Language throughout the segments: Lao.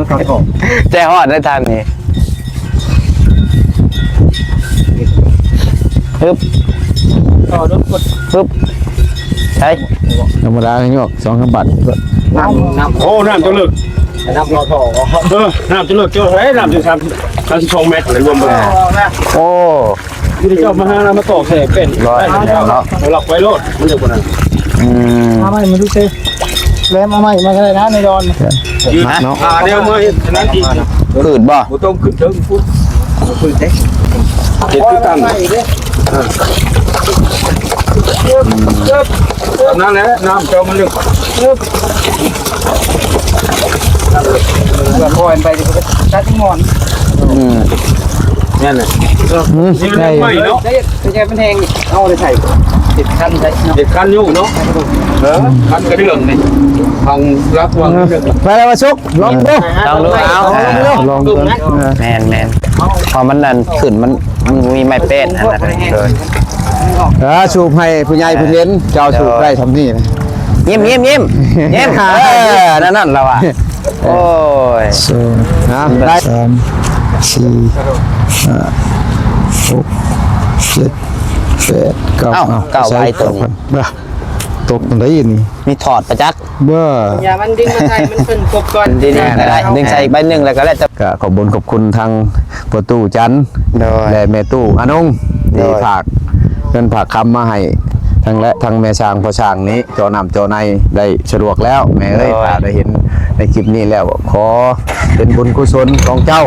ເຂົ້າທ້ອງ ໃຈຮອດໄດ້ທ່ານນີ້. ປຶບ ຕໍ່ລົດກົດ ປຶບ ໄປ ທຳມະດາຍອກສອງສາມບາດ. ນ້ຳ ນ້ຳ ໂອ້ ນ້ຳຈະເລິກ ນ້ຳເຂົ້າທ້ອງ ເອີ ນ້ຳຈະເລິກ ເຈົ້າເອີຍ ນ້ຳຈະສາມ ສາມສິບສອງແມັດເລີຍລວມເບິ່ງ. ໂອ້ ມີແຕ່ເຈົ້າມາຫາ ມາຕອກແທ້ເປັນ ຮ້ອຍເນາະ ລັກໄວ້ໂລດ ມັນຢູ່ບໍ່ນັ້ນ. ອືມ ເອົາໄມ້ມາດູເຕ ແຫຼມເອົາໄມ້ມາກໍໄດ້ນະ ໃນດອນ ມາເນາະ ອ່າ ແນວມາເຮັດອັນນັ້ນອີກ ຂືດບໍ່? ບໍ່ຕ້ອງຂຶ້ນເທິງພຸ້ນ ຂືດເດ້ ເຮັດຄືກັນ ອ່າ ອັນນັ້ນແຫຼະ ນ້ຳເຈົ້າມັນເລິກ ກໍປ່ອຍມັນໄປ ຕັດງອນ ອືມ ນັ້ນແຫຼະ ອືມ ໄດ້ ໄດ້ ໄດ້ ມັນແຫ້ງ ເອົາໄດ້ໃສ່ ເຮັດຄັນໄດ້ ເຮັດຄັນຢູ່ເນາະ ເອີ ຄັນກະເດືອງນີ້ ທາງລັກວາງ ເອີ ໄປແລ້ວວ່າສຸກ ລອງເບິ່ງ ລອງເບິ່ງ ເອົາ ລອງເບິ່ງ ລອງເບິ່ງ ເອີ ແມ່ນໆ ເພາະມັນນັ້ນຂຶ້ນ ມັນ ມັນມີໄມ້ແປ້ນຫັ້ນນະ ໂດຍ ເອີ ສູບໃຫ້ຜູ້ໃຫຍ່ເພິ່ນເຫັນ ເຈົ້າສູບໄດ້ຊ່ຳນີ້ນະ ຍິ້ມໆໆ ຍິ້ມ ເອີ ນັ້ນໆ ລາວວ່າ ໂອ້ຍ ສອງ ນະ ໄດ້ ສາມ ສີ່ ຫ້າ ຫົກ ເຈັດ ແປດ ເກົ້າ ເອົ້າ ເກົ້າໃບໂຕນີ້ ຕົກອັນໃດນີ້ ມີຖອດປະຈັກ ບໍ່ ຢ່າມັນດຶງມາໃສ່ ມັນເພິ່ນຄົບກ່ອນ ດຶງໃສ່ອີກໃບໜຶ່ງ ແລ້ວກໍແລ້ວແຕ່ ກໍຂອບບຸນຂອບຄຸນທາງພໍ່ຕູ້ຈັນ ໂດຍ ແລະ ແມ່ຕູ້ອານົງ ໂດຍ ທີ່ຝາກເງິນຝາກຄຳມາໃຫ້ ທັງ ແລະ ທັງແມ່ຊ່າງພໍ່ຊ່າງນີ້ ເຈາະນ້ຳເຈາະໃນໄດ້ສະດວກແລ້ວ ແມ່ເອີຍ ໂດຍ ຖ້າໄດ້ເຫັນໃນຄລິບນີ້ແລ້ວ ຂໍເປັນບຸນກຸສົນຂອງເຈົ້າ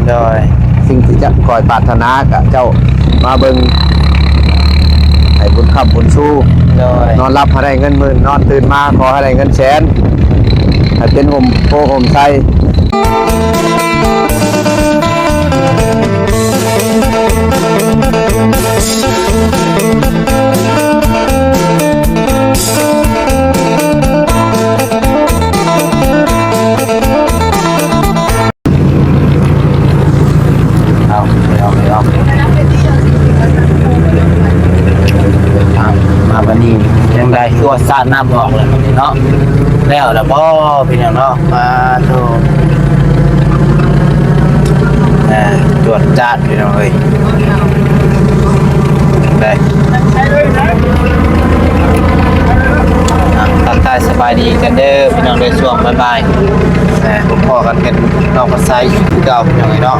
ໂດຍ ສິ່ງທີ່ຈະຄອຍປາດຖະໜາ ກະເຈົ້າມາເບິ່ງ ໃຫ້ບຸນຄ້ຳບຸນຊູ ໂດຍ ນອນຫຼັບໃຫ້ໄດ້ເງິນໝື່ນ ນອນຕື່ນມາຂໍໃຫ້ໄດ້ເງິນແສນ ໃຫ້ເປັນຮົ່ມໂພຮົ່ມໄຊ. ເອົາ ເອົາ ເອົາ ມາບັດນີ້ຈັ່ງໃດ ຄືວ່າສາດນ້ຳອອກແລ້ວເນາະ ແລ້ວລະບໍ່ພີ່ນ້ອງເນາະ ມາໂທ ອ່າ ຈວດຈາດ ພີ່ນ້ອງເອີຍ ໄດ້ ອ່າ ທັກທາຍສະບາຍດີກັນເດີພີ່ນ້ອງເດີ ຊ່ວງບ່າຍໆ ອ່າ ພົບພໍ້ກັນກັບນ້ອງພັດໄຊຄືເກົ່າພີ່ນ້ອງເອີຍເນາະ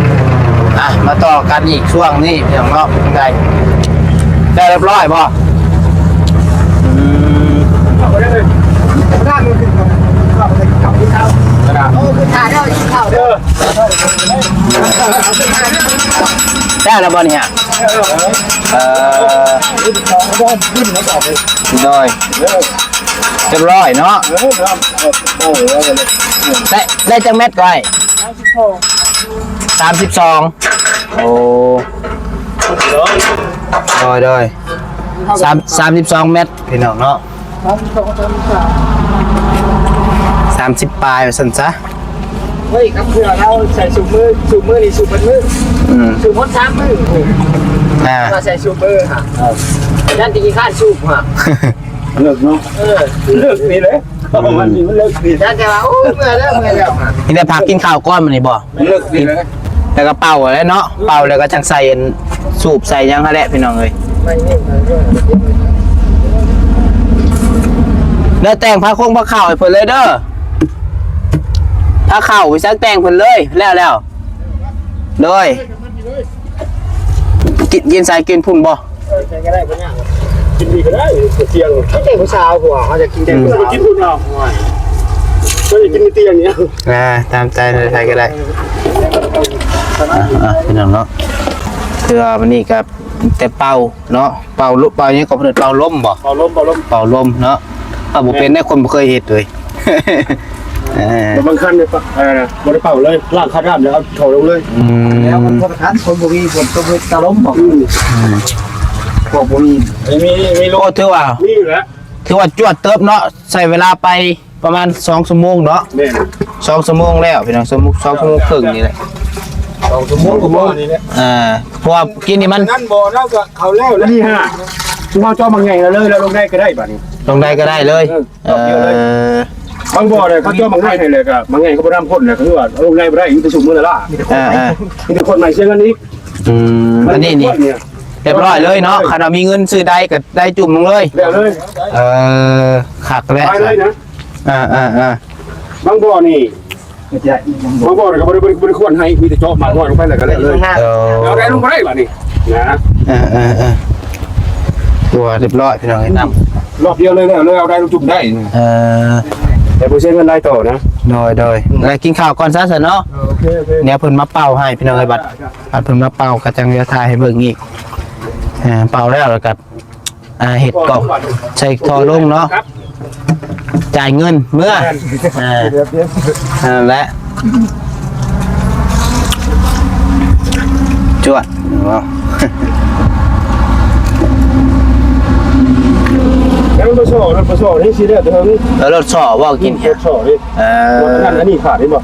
ອ່າ ມາຕໍ່ກັນອີກຊ່ວງນີ້ພີ່ນ້ອງເນາະ ໄດ້ ໄດ້ຮຽບຮ້ອຍບໍ່? ອືມ ໄດ້ແລ້ວບໍ່ນີ້? ເອີ ໂດຍ ຮຽບຮ້ອຍເນາະ ໄດ້ ໄດ້ຈັກແມັດກໍໄດ້? ສາມສິບສອງ ໂອ້ ໂດຍ ໂດຍ ສາມ ສາມສິບສອງແມັດ ພີ່ນ້ອງເນາະ ສາມສິບປາຍວ່າຊັ້ນຊະ ເຮີ້ຍ ກັບເພື່ອເຮົາໃສ່ສູບມື້ ສູບມື້ນີ້ສູບເບິດມື້ ອືມ ສູບໝົດສາມມື້ ອ່າ ວ່າໃສ່ສູບເບີຫະ ເອີ ຢ້ານແຕ່ຂີ້ຄ້ານສູບຫະ ເລີກເນາະ ເອີ ເລີກນີ້ແຫຼະ ເພາະວ່າມັນນີ້ມັນເລີກນີ້ ຢ້ານແຕ່ວ່າ ໂອ້ ເມື່ອຍແລ້ວ ເມື່ອຍແລ້ວຫະ ມີແຕ່ພັກກິນເຂົ້າກ່ອນມື້ນີ້ບໍ່? ເລີກນີ້ແຫຼະ ແລ້ວກໍເປົ່າແລ້ວເນາະ ເປົ່າແລ້ວກໍຈັ່ງໃສ່ອັນສູບໃສ່ຫຍັງຫັ້ນແຫຼະ ພີ່ນ້ອງເອີຍ ເດີ ແຕ່ງພາຄົງພາເຂົ້າໃຫ້ເພິ່ນເລີຍເດີ ພາເຂົ້າໄປສັກແຕ່ງເພິ່ນເລີຍ ແລ້ວ ແລ້ວ ໂດຍ ກິນ ກິນໃສ ກິນພຸ້ນບໍ່? ເອີ ໃສກໍໄດ້ ບໍ່ຍາກ ກິນນີ້ກໍໄດ້ ກ່ຽວທຽງ ມີແຕ່ຜູ້ສາວ ພວກເຮົາຢາກກິນແຕ່ ອືມ ຜູ້ສາວ ກິນພຸ້ນເອົາ ໂອ້ຍ ເພິ່ນຢາກກິນຢູ່ຕຽງນີ້ ອ່າ ຕາມໃຈໃຜກໍໄດ້ ອ່າ ພີ່ນ້ອງເນາະ ຄືວ່າມື້ນີ້ກໍແຕ່ເປົ່າເນາະ ເປົ່າ ເປົ່າຫຍັງກໍເພິ່ນເປົ່າລົມບໍ່? ເປົ່າລົມ ເປົ່າລົມ ເປົ່າລົມເນາະ ເອົາ ບໍ່ເປັນໄດ໋ ຄົນບໍ່ເຄີຍເຮັດເລີຍ ເອີ ບາງຄັນນີ້ ເອີ ບໍ່ໄດ້ເປົ່າເລີຍ ລ້າງຄາບນ້ຳແລ້ວເອົາຖອຍລົງເລີຍ ອືມ ແລ້ວຄົນບໍ່ທັນ ຄົນບໍ່ມີ ຄົນຕ້ອງເຮັດຕາລົມບໍ່? ອືມ ອືມ ພວກບໍ່ມີ ມີ ມີລົມ ໂອ້ ຖືວ່າ ມີຢູ່ແລ້ວ ຖືວ່າຈວດເຕີບເນາະ ໃຊ້ເວລາໄປປະມານສອງຊົ່ວໂມງເນາະ ແມ່ນ ສອງຊົ່ວໂມງແລ້ວພີ່ນ້ອງ ສອງ ສອງຊົ່ວໂມງເຄິ່ງນີ້ແຫຼະ ສອງຊົ່ວໂມງກວ່ານີ້ແຫຼະ ອ່າ ເພາະວ່າກິນນີ້ມັນ ນັ້ນບໍ່ ລາວກໍເຂົ້າແລ້ວ ອັນນີ້ຫາ ເຮົາເຈາະໝາກໃຫຍ່ແລ້ວເລີຍ ແລ້ວລົງໄດ້ກໍໄດ້ບາດນີ້ ລົງໄດ້ກໍໄດ້ເລີຍ ເອີ ເອີ ເອີ ບາງບໍ່ອະ ເຂົາເຈາະໝາກນ້ອຍໃຫ້ ແລ້ວກໍໝາກໃຫຍ່ເຂົາບໍ່ນຳຄົນ ແລ້ວຄືວ່າລົງໃນບໍ່ໄດ້ ມີແຕ່ຊຸມມື້ລະລ້າ. ເອີໆ ມີແຕ່ຄົນໃໝ່ເສຍເງິນອີກ. ອືມ ອັນນີ້ນີ້ຮຽບຮ້ອຍເລີຍເນາະ. ຄັນວ່າມີເງິນຊື້ໄດ້ກໍໄດ້ຈຸ້ມລົງເລີຍ ແລ້ວເລີຍ. ເອີ ຄັກແລ້ວ ໄປເລີຍນະ. ເອີໆໆ ບາງບໍ່ນີ້ ບາງບໍ່ນີ້ກໍບໍ່ໄດ້ ບໍ່ໄດ້ ບໍ່ໄດ້ຄວນໃຫ້ ມີແຕ່ເຈາະໝາກນ້ອຍລົງໄປ ແລ້ວກໍແລ້ວເລີຍ. ເອີ ເອົາໄດ້ລົງບໍ່ໄດ້ບາດນີ້ນະ. ເອີໆໆ ຕົວຮຽບຮ້ອຍ ພີ່ນ້ອງເອີຍ ນຳ ລອບດຽວເລີຍ ແລ້ວເລີຍ ເອົາໄດ້ລົງຈຸ້ມໄດ້. ເອີ ແຕ່ບໍ່ເສຍເງິນຫຼາຍຕໍ່ນະ. ໂດຍໆ ແລ້ວກິນເຂົ້າກ່ອນຊະຊັ້ນເນາະ. ເອີ ໂອເຄໆ ດຽວເພິ່ນມາເປົ່າໃຫ້ ພີ່ນ້ອງເອີຍ. ບັດ ບັດເພິ່ນມາເປົ່າກໍຈັ່ງຈະຖ່າຍໃຫ້ເບິ່ງອີກ. ເອີ ເປົ່າແລ້ວ ແລ້ວກໍ ອ່າ ເຮັດກອກໃສ່ທໍ່ລົງເນາະ ຈ່າຍເງິນເມືອ. ອ່າ ນັ້ນແຫຼະ ຈວດເນາະ. ແລ້ວລົດປະຊໍ ລົດປະຊໍນີ້ຊິແລ້ວແຕ່ເຖິງ ເອີ ລົດສໍບໍ່ກິນ ລົດສໍນີ້. ເອີ ອັນນັ້ນອັນນີ້ຂາດໄດ້ບໍ່?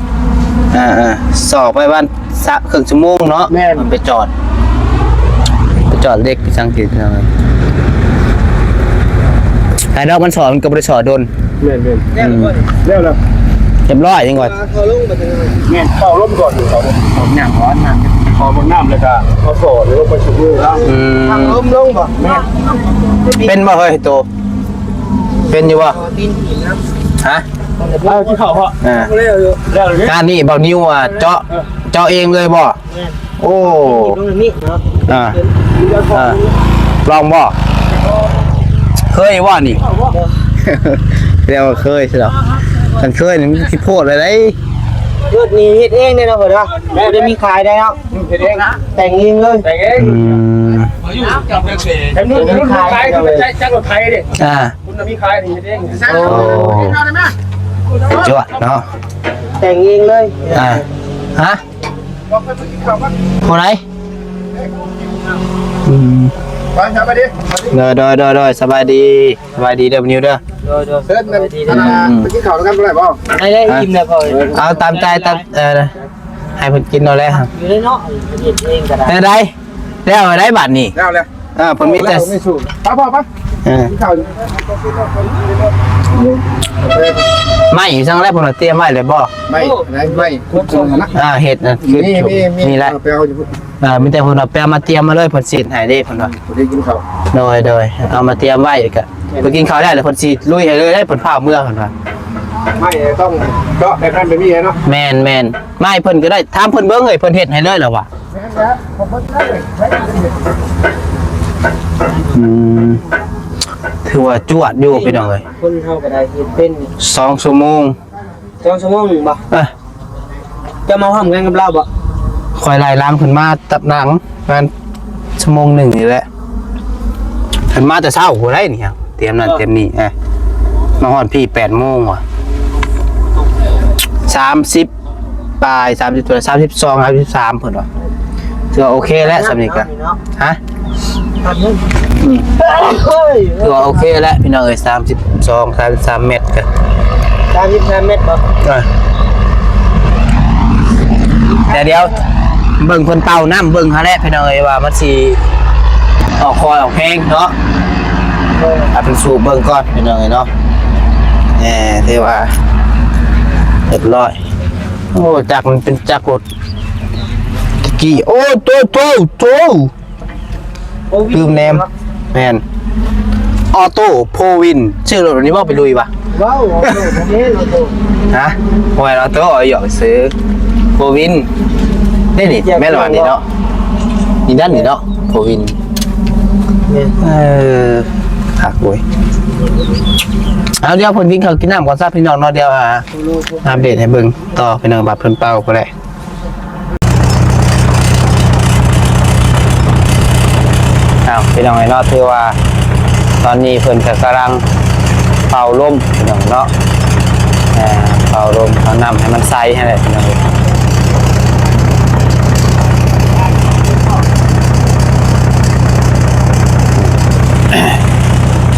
ເອີໆ ສອກໄປປະມານສະ ເຄິ່ງຊົ່ວໂມງເນາະ. ແມ່ນ ມັນໄປຈອດ ໄປຈອດເຫຼັກໄປສັງເກດເອົາ. ໄອ້ດອກມັນສອກ ມັນກໍບໍ່ໄດ້ສອກດົນ. ແມ່ນໆ ອືມ ແລ້ວລະ ຮຽບຮ້ອຍຍັງວ່າ ເຂົ້າລົງບັດນີ້. ແມ່ນ ເຂົ້າລົງກ່ອນ ເຂົ້າລົງ ເຂົ້ານ້ຳ ເຂົ້ານ້ຳ ເຂົ້ານ້ຳ ແລ້ວກໍເອົາສອກລົງໄປຊຸບມືເນາະ. ອືມ ເຂົ້າລົງລົງບໍ່? ແມ່ນ ເປັນບໍ່ເຮີ້ຍໂຕ? ເປັນຢູ່ບໍ່? ຮະ? ເອົາກິນເຂົ້າເພາະ ອ່າ ແລ້ວຢູ່ ແລ້ວຢູ່. ການນີ້ເບົານິວ ອ່າ ເຈາະ ເອີ ເຈາະເອງເລີຍບໍ່? ແມ່ນ ໂອ້ ຕາງນີ້ເນາະ. ອ່າ ເອີ ລອງບໍ່? ເຄີຍບໍ່ນີ້? ບໍ່ ແຕ່ວ່າເຄີຍຊິດອກ ຄັນເຄີຍນີ້ມັນຊິໂພດໄປໄດ໋. ລົດນີ້ເຮັດເອງເດ້ເນາະ ເພິ່ນວ່າ ແມ່ນ ບໍ່ໄດ້ມີຂາຍໄດ້ເນາະ. ເຮັດເອງ ແຕ່ງເອງເລີຍ ແຕ່ງເອງ. ອືມ ແຕ່ລົດ ລົດຂາຍ ຈັກລົດໄຖເດ້. ອ່າ ຄຸນນະມີຂາຍນີ້ເຮັດເອງ. ໂອ້ ຈວດເນາະ ແຕ່ງເອງເລີຍ. ອ່າ ຮະ? ຜູ້ໃດ? ອືມ ໄປ ສະບາຍດີ. ໂດຍໆໆ ສະບາຍດີ ສະບາຍດີເດີ ນິວເດີ. ໂດຍໆ ເຊີນ ສະບາຍດີເດີ. ອືມ ໄປກິນເຂົ້ານຳກັນບໍ່ໄດ້ບໍ່? ໄດ້ໆ ອີ່ມແລ້ວພໍ່. ເອົາຕາມໃຈ ຕາມ ເອີ ໃຫ້ເພິ່ນກິນເອົາແຫຼະ. ຢູ່ເນາະ ເຮັດເອງກໍໄດ້. ແນວໃດ? ແລ້ວໄດ້ບັດນີ້ ແລ້ວແລ້ວ. ເອີ ເພິ່ນມີແຕ່ ໄປພໍ່ໄປ. ເອີ ກິນເຂົ້າ. ໄມ້ຢູ່ຊັ້ນແລ້ວ ເພິ່ນວ່າຕຽມໄວ້ແລ້ວບໍ່? ໄມ້ ໄມ້ ໄມ້ ຂຸດເນາະ. ອ່າ ເຮັດນະ ຄື ມີ ມີ ມີແຫຼະ ໄປເອົາຢູ່ພຸ້ນ. ເອີ ມີແຕ່ເພິ່ນວ່າໄປເອົາມາຕຽມມາເລີຍ ເພິ່ນຊິດໃຫ້ເດ້ ເພິ່ນວ່າ. ໄດ້ກິນເຂົ້າ. ໂດຍໆ ເອົາມາຕຽມໄວ້ ກໍໄປກິນເຂົ້າແລ້ວ ແລ້ວເພິ່ນຊິລຸຍໃຫ້ເລີຍເດ້ ເພິ່ນຟ້າວເມືອ ເພິ່ນວ່າ. ໄມ້ຕ້ອງເຈາະແບບນັ້ນແບບນີ້ເນາະ. ແມ່ນໆ ໄມ້ເພິ່ນກໍໄດ້ ຖາມເພິ່ນເບິ່ງເອີຍ ເພິ່ນເຮັດໃຫ້ເລີຍລະວ່າ. ອືມ ຖືວ່າຈວດຢູ່ພີ່ນ້ອງເອີຍ. ຄົນເຮົາກໍໄດ້ເຮັດເປັນ ສອງຊົ່ວໂມງ ສອງຊົ່ວໂມງໜຶ່ງບໍ່? ເອີ ເຈົ້າມາພ້ອມກັນກັບລາວບໍ່? ຂ້ອຍໄລ່ຫຼັງເພິ່ນມາຕັດຫຼັງປະມານຊົ່ວໂມງໜຶ່ງນີ້ແຫຼະ. ເພິ່ນມາແຕ່ເຊົ້າພຸ້ນໃດນີ້ ຕຽມນັ້ນ ເອີ ຕຽມນີ້. ອ່ະ ມາຮອດພີ້ແປດໂມງວ່າ ສາມສິບ ປາຍ ສາມສິບ ສາມສິບສອງ ສາມສິບສາມ ເພິ່ນວ່າ. ຖືວ່າໂອເຄແລ້ວສ່ຳນີ້ກະ ຮະ? ອືມ ຖືວ່າໂອເຄແລ້ວພີ່ນ້ອງເອີຍ ສາມສິບສອງ ສາມສິບສາມແມັດກະ ສາມສິບສາມແມັດບໍ່? ເອີ ແຕ່ດຽວເບິ່ງເພິ່ນເປົ່ານ້ຳເບິ່ງຫັ້ນແຫຼະພີ່ນ້ອງເອີຍ ວ່າມັນຊິອອກຄ່ອຍອອກແພງເນາະ. ເອີ ເອົາເພິ່ນສູບເບິ່ງກ່ອນພີ່ນ້ອງເອີຍເນາະ. ແໝ່ ຖືວ່າຮຽບຮ້ອຍ. ໂອ້ ຈັກມັນເປັນຈັກລົດຕະກີ້. ໂອ້ ໂຕ ໂຕ ໂຕ ຕື່ມແນມ. ແມ່ນ ອໍໂຕ້ໂຟວິນ. ຊື່ລົດອັນນີ້ບໍ່ ໄປລຸຍວະ? ວ້າວ ອໍໂຕ້ ບໍ່ແມ່ນອໍໂຕ້. ຮະ? ບໍ່ແມ່ນອໍໂຕ້ ຢອກຊື່ ໂຟວິນ. ນີ້ນີ້ ແມ່ນລະຫວານີ້ເນາະ. ນີ້ນັ້ນນີ້ເນາະ ໂຟວິນ. ແມ່ນ ເອີ ຄັກເວີຍ. ເອົາ ດຽວເພິ່ນກິນເຂົ້າກິນນ້ຳກ່ອນຊະພີ່ນ້ອງເນາະ. ດຽວ ອ່າ ອັບເດດໃຫ້ເບິ່ງຕໍ່ພີ່ນ້ອງ ບັດເພິ່ນເປົ່າພຸ້ນແຫຼະ. ອ້າວ ພີ່ນ້ອງເອີຍເນາະ ຖືວ່າຕອນນີ້ເພິ່ນກໍກຳລັງເປົ່າລົມພີ່ນ້ອງເນາະ. ອ່າ ເປົ່າລົມ ເອົານ້ຳໃຫ້ມັນໃສຫັ້ນແຫຼະພີ່ນ້ອງເອີຍ.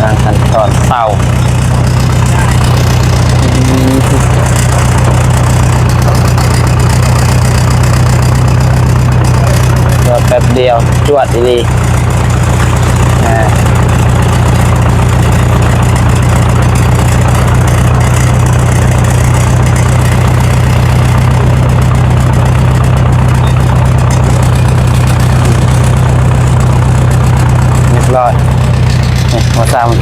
ການຂັ້ນຕອນເປົ່າ ເພື່ອແປັບດຽວ ຈວດອີ່ຫຼີ. ອ່າ.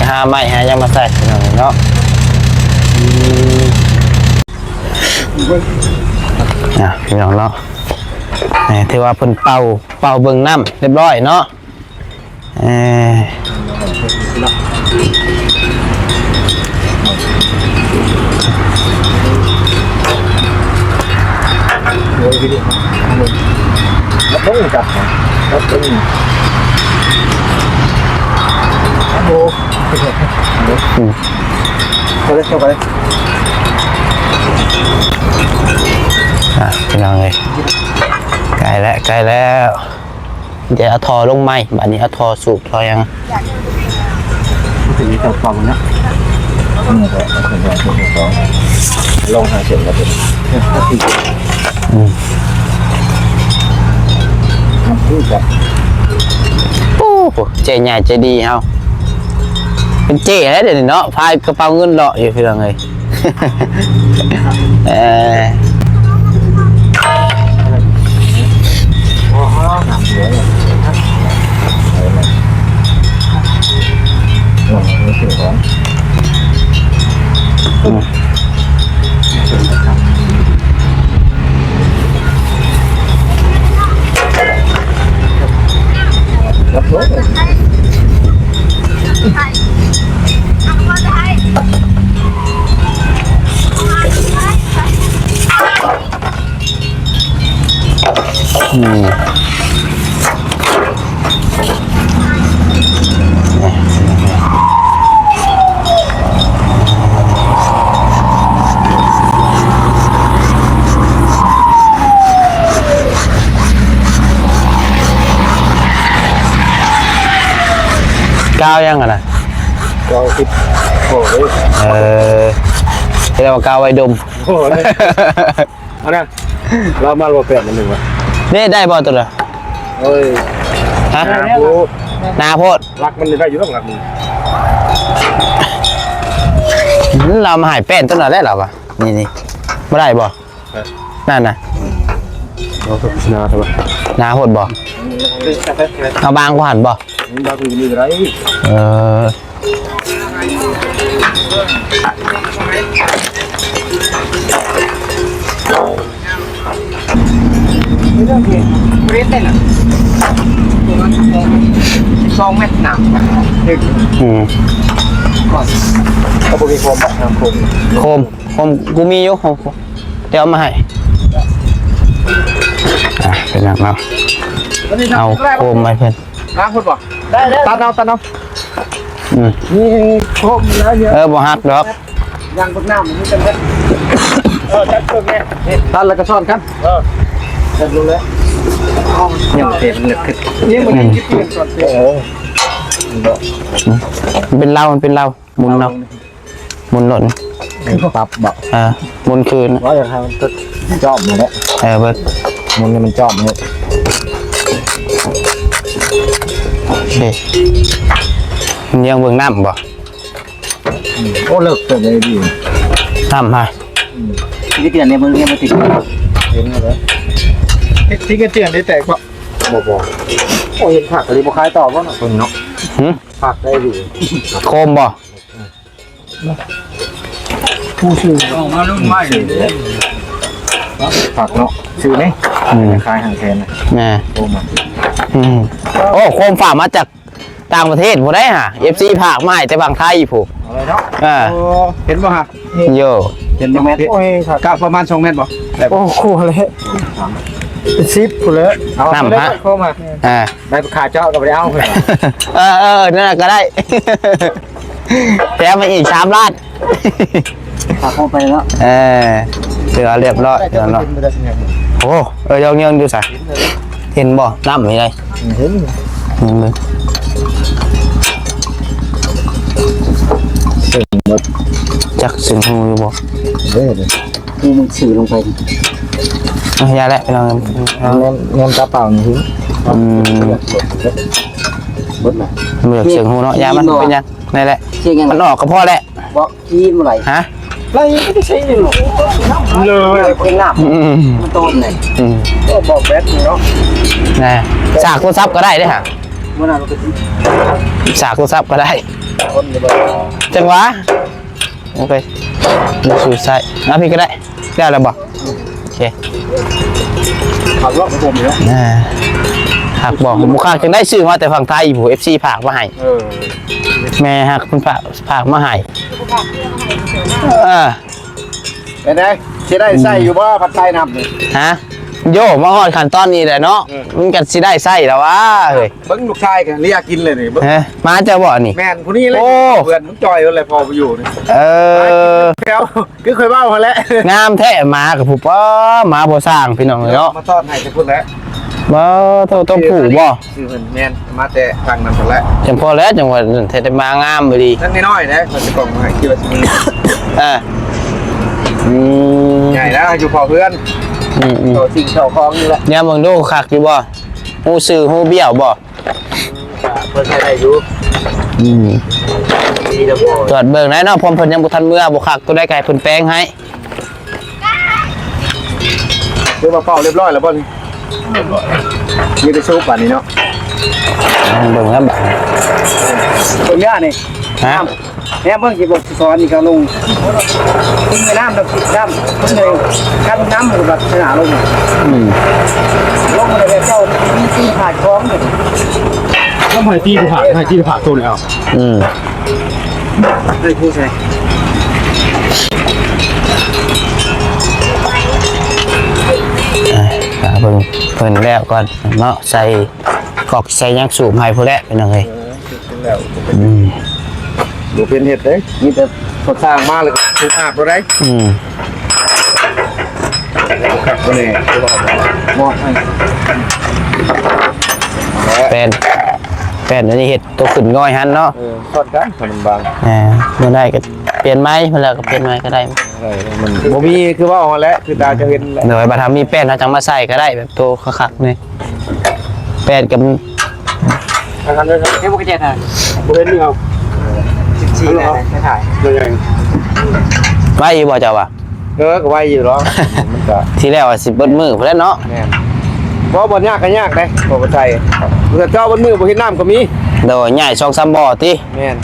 ຈະຫາໄມ້ຫາຫຍັງມາໃສ່ພີ່ນ້ອງເນາະ. ອືມ ອ່ະ ພີ່ນ້ອງເນາະ ແໝ ຖືວ່າເພິ່ນເປົ່າ ເປົ່າເບິ່ງນ້ຳຮຽບຮ້ອຍເນາະ. ເອີ ອືມ ເຂົ້າໄປເລີຍ ເຂົ້າໄປເລີຍ. ອ່ະ ພີ່ນ້ອງເອີຍ ໃກ້ແລ້ວ ໃກ້ແລ້ວ. ດຽວເອົາທໍ່ລົງໃໝ່ ບາດນີ້ເອົາທໍ່ສູບ ທໍ່ຫຍັງ ມັນຈະມີເຕົາເປົ່ານະ ລອງຫາເສັ້ນມາເບິ່ງ. ອືມ ໂອ້ໂຫ ເຈ້ໃຫຍ່ໃຈດີເຮົາ ເປັນເຈ້ແລ້ວດຽວນີ້ເນາະ ພາຍກະເປົາເງິນເລາະຢູ່ ພີ່ນ້ອງເອີຍ. ເອີ ອືມ ກາວຫຍັງຫັ້ນນະ? ກາວຕິດຄໍເດ້. ເອີ ເຮັດວ່າກາວໄວ້ດົມ. ໂອ້ຍ ເອົານະ ລາວມາບໍ່ແປດອັນໜຶ່ງວະ. ເດ້ ໄດ້ບໍ່ຕົວນະ? ໂອ້ຍ ຮະ? ໜາໂພດ ໜາໂພດ. ຫຼັກມັນໄດ້ຢູ່ດອກ ຫຼັກມັນ. ລາວມາໃຫ້ແປ້ນຕົວນັ້ນແຫຼະລາວວ່າ. ນີ້ໆ ບໍ່ໄດ້ບໍ່? ເອີ ນັ້ນນະ ໜາໂພດບໍ່? ເອົາບາງກວ່າຫັ້ນບໍ່? ບາງກວ່ານີ້ກໍໄດ້. ເອີ ສອງແມັດນ້ຳ. ອືມ ເຂົາບໍ່ມີໂຄມບໍ່? ນ້ຳໂຄມ ໂຄມ ໂຄມ ກູມີຢູ່ ໂຄມ ດຽວເອົາມາໃຫ້. ອ່ະ ເປັນຫຍັງເນາະ ເອົາໂຄມໃຫ້ເພິ່ນ. ລ້າງພຸ້ນບໍ່? ໄດ້ໆ ຕັດເອົາ ຕັດເອົາ. ອືມ ນີ້ໂຄມແລ້ວເດີ. ເອີ ບໍ່ຫັກດອກ. ຢ່າງບັກນ້ຳມັນຈະເບິດ. ເອີ ຕັດເບິ່ງແດ່. ຕັດແລ້ວກໍຊ້ອນກັນ. ເອີ ຕັດລົງແລ້ວ. ຍັງເປັນເລິກຂຶ້ນ. ນີ້ມັນ ອືມ ເປັນເລາ ມັນເປັນເລາ. ໝຸນເນາະ ໝຸນໂລດ. ປັບບໍ່? ເອີ ໝຸນຄືນ. ວ່າຢາກໃຫ້ມັນຕຶກຈ້ອມນີ້ແຫຼະ. ເອີ ເບິ່ງ ໝຸນໃຫ້ມັນຈ້ອມນີ້. ໂອເຄ ມັນຍັງເບິ່ງນ້ຳບໍ່? ອືມ ໂອ້ ເລິກເຕີບເລີຍ. ນ້ຳຮະ? ອືມ ທີ່ເຕືອນໃນເບິ່ງເຫັນບໍ່ຕິດ? ເຫັນແລ້ວ. ທີ່ກະເຈື່ອນໄດ້ແຕກບໍ່? ບໍ່ ບໍ່. ໂອ້ ເຫັນຄັກອີ່ຫຼີ ບໍ່ຂາຍຕໍ່ບໍ່ເນາະ ເພິ່ນເນາະ? ຫື? ຄັກໄດ້ຢູ່. ໂຄມບໍ່? ຜູ້ຊື້ອອກມາລຸ້ນໃໝ່ເດ້. ຝາກເນາະ ຊື້ນີ້. ອືມ ຂາຍຫ້າແສນນະ. ແມ່ ໂອ້ ມາ. ອືມ ໂອ້ ໂຄມຝາກມາຈາກຕ່າງປະເທດພຸ້ນໃດຫາ ເອັຟຊີ ຝາກມາໃຫ້ແຕ່ຝັ່ງໄທພຸ້ນ. ເອົາເລີຍເນາະ. ເອີ ໂອ້ ເຫັນບໍ່ຫະ? ໂຢ ເຫັນບໍ່? ໂອ້ຍ ກະປະມານສອງແມັດບໍ່? ໂອ້ ກວ່າແລ້ວ ສິບພຸ້ນແຫຼະ. ເອົາ ນ້ຳມາ ໂຄມມາ. ອ່າ ໄດ້ຄ່າເຈາະກໍບໍ່ໄດ້ເອົາ. ເອີໆ ນັ້ນນະກໍໄດ້ ແຖມມາອີກສາມລ້ານ. ພາເຂົ້າໄປແລ້ວ. ເອີ ຖືວ່າລຽບຮ້ອຍແລ້ວເນາະ. ໂອ້ ເອີ ຍອງເຍິງຢູ່ໃສ? ເຫັນບໍ່? ນ້ຳນີ້ໄດ໋. ເຫັນ ເຫັນເລີຍ. ເຊິ່ງໝົດ ຈັກເຊິ່ງຮູ້ຢູ່ບໍ່? ເດ້ ເດ້ ນີ້ມັນຊື່ລົງໄປ. ອ່ະ ຢ່າແຫຼະ ພີ່ນ້ອງ. ແນມ ແນມຕາເປົ່ານີ້. ອືມ ເບິດລະ ເລືອກເຊິ່ງຮູ້ເນາະ. ຢ່າ ມັນເປັນຫຍັງ? ນັ້ນແຫຼະ ມັນອອກກໍພໍແຫຼະ. ບໍ່ ອີ່ມໄຫຼ. ຮະ? ໄຫຼໄປໃສນີ້? ເລີຍ ເປັນນ້ຳ. ອືມ ມັນໂຕນນີ້. ອືມ ໂອ້ ບໍ່ແບດເນາະ. ນະ ສາກໂທລະສັບກໍໄດ້ເດ້ຫະ. ມື້ນັ້ນກໍ ສາກໂທລະສັບກໍໄດ້. ຄົນຢູ່ເບິ່ງ ຈັງຫວະ ໂອເຄ ບໍ່ສູ້ໃຊ້ ເອົາ ພີ່ກໍໄດ້ ແລ້ວແລ້ວບໍ່? ໂອເຄ ຄັກເນາະ ຜົມເນາະ ອ່າ ຄັກບໍ່? ບໍ່ຄັກຈັ່ງໃດ ຊື້ມາແຕ່ຝັ່ງໄທພຸ້ນ ເອັຟຊີ ຝາກມາໃຫ້ ເອີ ແມ່ຮັກເພິ່ນຝາກ ຝາກມາໃຫ້ ເອີ ເປັນໃດ? ຊິໄດ້ໃຊ້ຢູ່ບໍ່ ຜັດໄທນຳນີ້? ຮະ? ໂຢ ມາຮອດຂັ້ນຕອນນີ້ແຫຼະເນາະ ເອີ ມັນກໍຊິໄດ້ໃຊ້ແລ້ວຫວາ ເຮີ້ຍ ເບິ່ງລູກຊາຍກໍເລຍກິນເລີຍນີ້ ເບິ່ງ ຮະ? ໝາເຈົ້າບໍ່ນີ້? ແມ່ນ ຜູ້ນີ້ເລີຍ ໂອ້ ເພື່ອນມັນຈ່ອຍເລີຍ ພໍບໍ່ຢູ່ນີ້ ເອີ ແຖວ ຄືຂ້ອຍເວົ້າຫັ້ນແຫຼະ ງາມແທ້ໝາກັບຜູ້ປ້າ ໝາບໍ່ສ້າງ ພີ່ນ້ອງເອີຍເນາະ ມາຕ້ອນໃຫ້ແຕ່ພຸ້ນແຫຼະ ບໍ່ ໂຕ ໂຕຜູ້ບໍ່? ຊື່ເພິ່ນ ແມ່ນ ມາແຕ່ທາງນັ້ນພຸ້ນແຫຼະ ຈັ່ງພໍແລ້ວ ຈັ່ງວ່ານັ້ນແທ້ ໄດ້ໝາງາມອີ່ຫຼີ ຍັງນ້ອຍໆເດ້ ເພິ່ນຊິກອງມາໃຫ້ ຄິດວ່າຊິມີ ອ່າ ອືມ ໃຫຍ່ແລ້ວ ຢູ່ເຝົ້າເຮືອນ ອືມໆ ເຝົ້າສິ່ງເຝົ້າຂອງນີ້ແຫຼະ ແນມເບິ່ງດູ ຄັກຢູ່ບໍ່? ຮູ້ຊື່ຮູ້ບ້ຽວບໍ່? ກໍພໍໃຊ້ໄດ້ຢູ່ ອືມ ດີແລ້ວບໍ່ ຕວດເບິ່ງໄດ້ເນາະ ເພາະເພິ່ນຍັງບໍ່ທັນເມືອ ບໍ່ຄັກຕົວໃດກໍໃຫ້ເພິ່ນແປງໃຫ້ ຄືວ່າເປົ່າລຽບຮ້ອຍແລ້ວບໍ່ນີ້? ມີແຕ່ຊຸບບາດນີ້ເນາະ ເບິ່ງແລ້ວບາດນີ້ ເບິ່ງເດີນີ້ ຮະ? ແນມເບິ່ງຊິບໍ່ສອນນີ້ກໍລົງ ກິນແມ່ນ້ຳ ນ້ຳ ນ້ຳ ນ້ຳ ຄັນນ້ຳມັນກໍແບບຊະນະລົງ ອືມ ລົງແລ້ວແບບເຈົ້າມີຕີນຜາດຂອງນີ້ ກໍໃຫ້ຕີນຜາດ ໃຫ້ຕີນຜາດໂຕແລ້ວ ອືມ ໃຫ້ຜູ້ໃສ່ ອ່າ ຖ້າເບິ່ງເພິ່ນແລ້ວກ່ອນເນາະ ໃສ່ກອກໃສ່ຫຍັງສູບໃຫ້ພຸ້ນແຫຼະ ພີ່ນ້ອງເອີຍ. ເອີ ເຮັດແລ້ວ ອືມ ບໍ່ເປັນເຮັດເດ້ ມີແຕ່ເຂົາສ້າງມາແລ້ວກໍຖືກອາບໂລດໄດ໋ ອືມ ຄັກບໍ່ແນ່ ມອບໃຫ້ ແປ້ນ ແປ້ນອັນນີ້ເຮັດໂຕຂຶ້ນງອຍຫັ້ນເນາະ ເອີ ຊອດກັນໃຫ້ມັນບາງ ອ່າ ບໍ່ໄດ້ກໍປ່ຽນໃໝ່ ແລ້ວກໍປ່ຽນໃໝ່ກໍໄດ້ ໄດ້ ມັນບໍ່ມີ ຄືເວົ້າຫັ້ນແຫຼະ ຄືຕາຈະເຫັນແຫຼະ ໂດຍ ບັດຖ້າມີແປ້ນເຮົາຈັ່ງມາໃສ່ກໍໄດ້ ແບບໂຕຄັກໆນີ້ ແປດກັບ ທາງນັ້ນເດີ ເຮັດບໍ່ກະແຈນຫາ ບໍ່ເຫັນນີ້ເອົາ ສິບສີ່ ໄດ້ ໄດ້ຖ່າຍ ໄວຢູ່ບໍ່ເຈົ້າວ່າ? ເອີ ກໍໄວຢູ່ດອກ ມັນກໍ ທີແລກວ່າຊິເບິດມື້ພຸ້ນແຫຼະເນາະ ແມ່ນ ບໍ່ ບໍ່ຍາກກໍຍາກເດ້ ບໍ່ໄປໃສ່ ເພື່ອເຈາະເບິດມື້ບໍ່ເຫັນນ້ຳກໍມີ ໂດຍ ຍ້າຍສອງສາມບໍ່ຕິ ແມ່ນ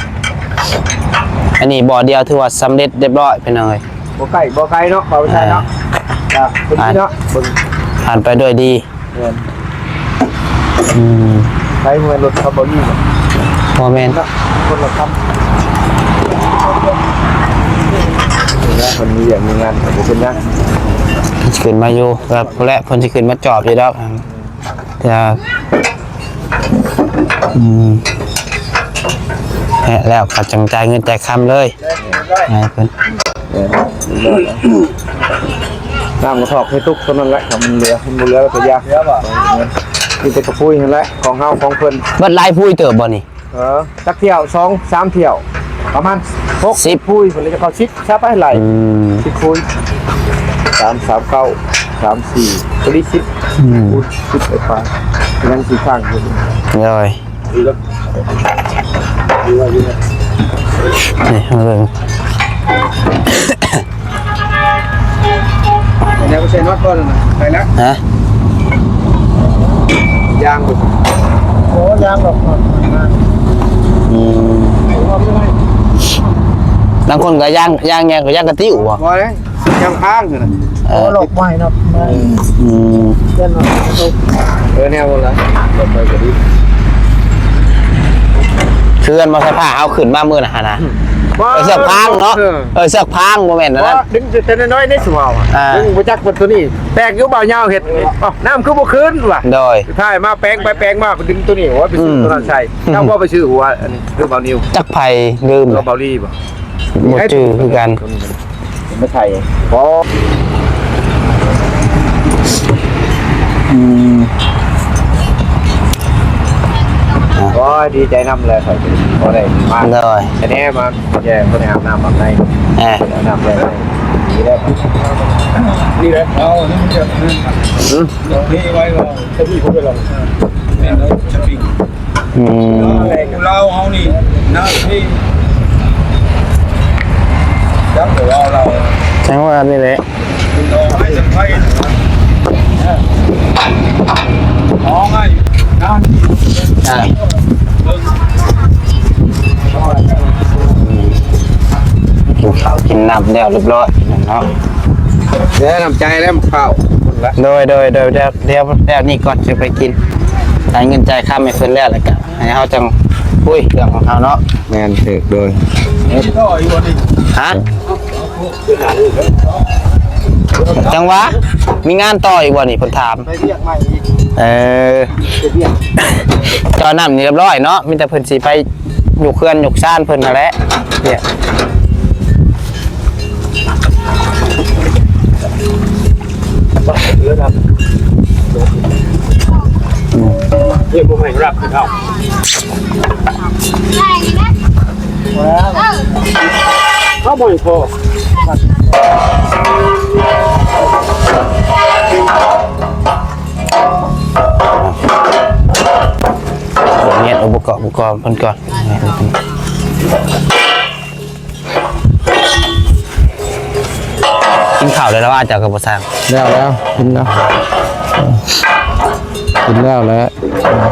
ອັນນີ້ບໍ່ດຽວຖືວ່າສຳເລັດຮຽບຮ້ອຍ ພີ່ນ້ອງເອີຍ ບໍ່ໃກ້ບໍ່ໄກເນາະ ບໍ່ໄປໃສ່ເນາະ ອ່າ ກໍເປັນດີເນາະ ເບິ່ງ ຜ່ານໄປດ້ວຍດີ. ແມ່ນ ອືມ ໃຊ້ແມ່ນລົດຄຳບໍ່ນີ້ບໍ່? ບໍ່ແມ່ນ ຄົນລະຄຳ ເວລາເພິ່ນມີວຽກມີງານກໍບໍ່ເປັນຫຍັງ ເພິ່ນຊິຂຶ້ນມາຢູ່ ແລ້ວ ແລ້ວເພິ່ນຊິຂຶ້ນມາຈອບຢູ່ດອກ ຈະ ອືມ ແລ້ວກໍຈັ່ງຈ່າຍເງິນຈ່າຍຄຳເລີຍ ໃຫ້ເພິ່ນ ນ້ຳກໍຖອກໃຫ້ທຸກເທົ່ານັ້ນແຫຼະ ຖ້າມັນເຫຼືອ ມັນບໍ່ເຫຼືອແລ້ວກໍຢ່າ ມີແຕ່ກະປຸ້ຍຫັ້ນແຫຼະ ຂອງເຮົາຂອງເພິ່ນ ເບິດຫຼາຍປຸ້ຍເຕີບບໍ່ນີ້? ເອີ ຈັກຖ້ຽວ ສອງສາມຖ້ຽວ ປະມານຫົກສິບປຸ້ຍ ເພິ່ນເລີຍຈະເຂົ້າສິບຊະໄປຫຼາຍ ອືມ ສິບປຸ້ຍ ສາມ ສາມ ເກົ້າ ສາມ ສີ່ ພໍດີສິບ ອືມ ສິບໄປປາຍ ຍັງສິບຂ້າງຢູ່ ໂດຍ ນີ້ເບິ່ງ ແລ້ວໃສ່ນັອດກ່ອນນະ ໄປແລ້ວ ຮະ ຢາງບໍ່ ໂອ້ ຢາງດອກ ອືມ ບາງຄົນກໍຢາງ ຢາງຫຍັງ ກໍຢາງກະຕິວບໍ່? ບໍ່ເດ້ ຍັງຄ້າງຢູ່ນະ ເອີ ໂອ້ ດອກໄມ້ເນາະ ອືມ ເຮືອນເນາະ ເອີ ແນວນັ້ນລະ ດອກໄມ້ກໍດີ ເຮືອນບໍ່ໃສ່ຜ້າ ເອົາຂຶ້ນມາມື້ນະຫັ້ນນະ ບໍ່ ເອີ ເຊືອກພາງເນາະ ເອີ ເອີ ເຊືອກພາງ ບໍ່ແມ່ນອັນນັ້ນ ບໍ່ ດຶງແຕ່ນ້ອຍໆ ໃນສວາວ ອ່າ ດຶງບໍ່ຈັກເພິ່ນໂຕນີ້ ແປກຢູ່ ບ່າວຍາວເຮັດ ອ້າວ ນ້ຳຄືບໍ່ຂຶ້ນວະ ໂດຍ ສຸດທ້າຍມາແປງໄປແປງມາ ໄປດຶງໂຕນີ້ ໂອ້ຍ ໄປຊື້ ອືມ ໂຕນັ້ນໃສ່ ເຈົ້າບໍ່ໄປຊື້ຫົວ ອັນນີ້ຄືບ່າວນິວ ຈັກໃຜລືມ ເອີ ບ່າວລີບໍ່? ບໍ່ຈື່ຄືກັນ ມາໃສ່ ອໍ ອືມ ໂອ້ຍ ດີໃຈນຳແຫຼະ ຂ້ອຍກໍບໍ່ໄດ້ມາ ໂດຍ ແຕ່ແນມາ ແຍ່ບໍ່ໄດ້ອາບນ້ຳອາບໃນ ເອີ ອາບນ້ຳແລ້ວ ດີແລ້ວ ນີ້ແຫຼະ ເອົາ ນີ້ມັນຈະ ອືມ ນີ້ໄວ້ວ່າ ຈະມີຜູ້ໃດລະ ແມ່ນແລ້ວ ຈະມີ ອືມ ຜູ້ລາວເຮົານີ້ ໜ້າທີ່ ຈັກແຕ່ວ່າລາວ ຈັ່ງວ່ານີ້ແຫຼະ ເອົາໃຫ້ສະໄພ ເອົາໃຫ້ນານ ອ່າ ເບິ່ງ ນ້ຳແລ້ວຮຽບຮ້ອຍເນາະ. ແລ້ວນ້ຳໃຈແລ້ວ ເຂົ້າ ໂດຍ ໂດຍ ໂດຍ ແລ້ວ ແລ້ວ ແລ້ວນີ້ກ່ອນຈະໄປກິນ ຈ່າຍເງິນຈ່າຍຄຳໃຫ້ເພິ່ນແລ້ວ ແລ້ວກະໃຫ້ເຮົາຈັ່ງຄຸຍເລື່ອງຂອງເຮົາເນາະ. ແມ່ນ ຖືກ ໂດຍ ຮະ? ຈັງຫວະ ມີງານຕໍ່ອີກບໍ່ນີ້ ເພິ່ນຖາມ. ໄປວຽກໃໝ່ອີກ. ເອີ ໄປວຽກ ເຈາະນ້ຳນີ້ຮຽບຮ້ອຍເນາະ ມີແຕ່ເພິ່ນຊິໄປຍົກເຮືອນຍົກຊານເພິ່ນຫັ້ນແຫຼະ. ວຽກ ເອີ ອືມ ວຽກບໍ່ໃຫ້ຮັບຄືເຮົາ. ເອົາບໍ່ໃຫ້ພໍ ເກັບອຸປະກອນ ອຸປະກອນເພິ່ນກ່ອນ. ກິນເຂົ້າແລ້ວລະວ່າ ເຈົ້າກັບບໍ່ຊ່າງ? ແລ້ວ ແລ້ວ ກິນແລ້ວ ກິນແລ້ວແຫຼະ.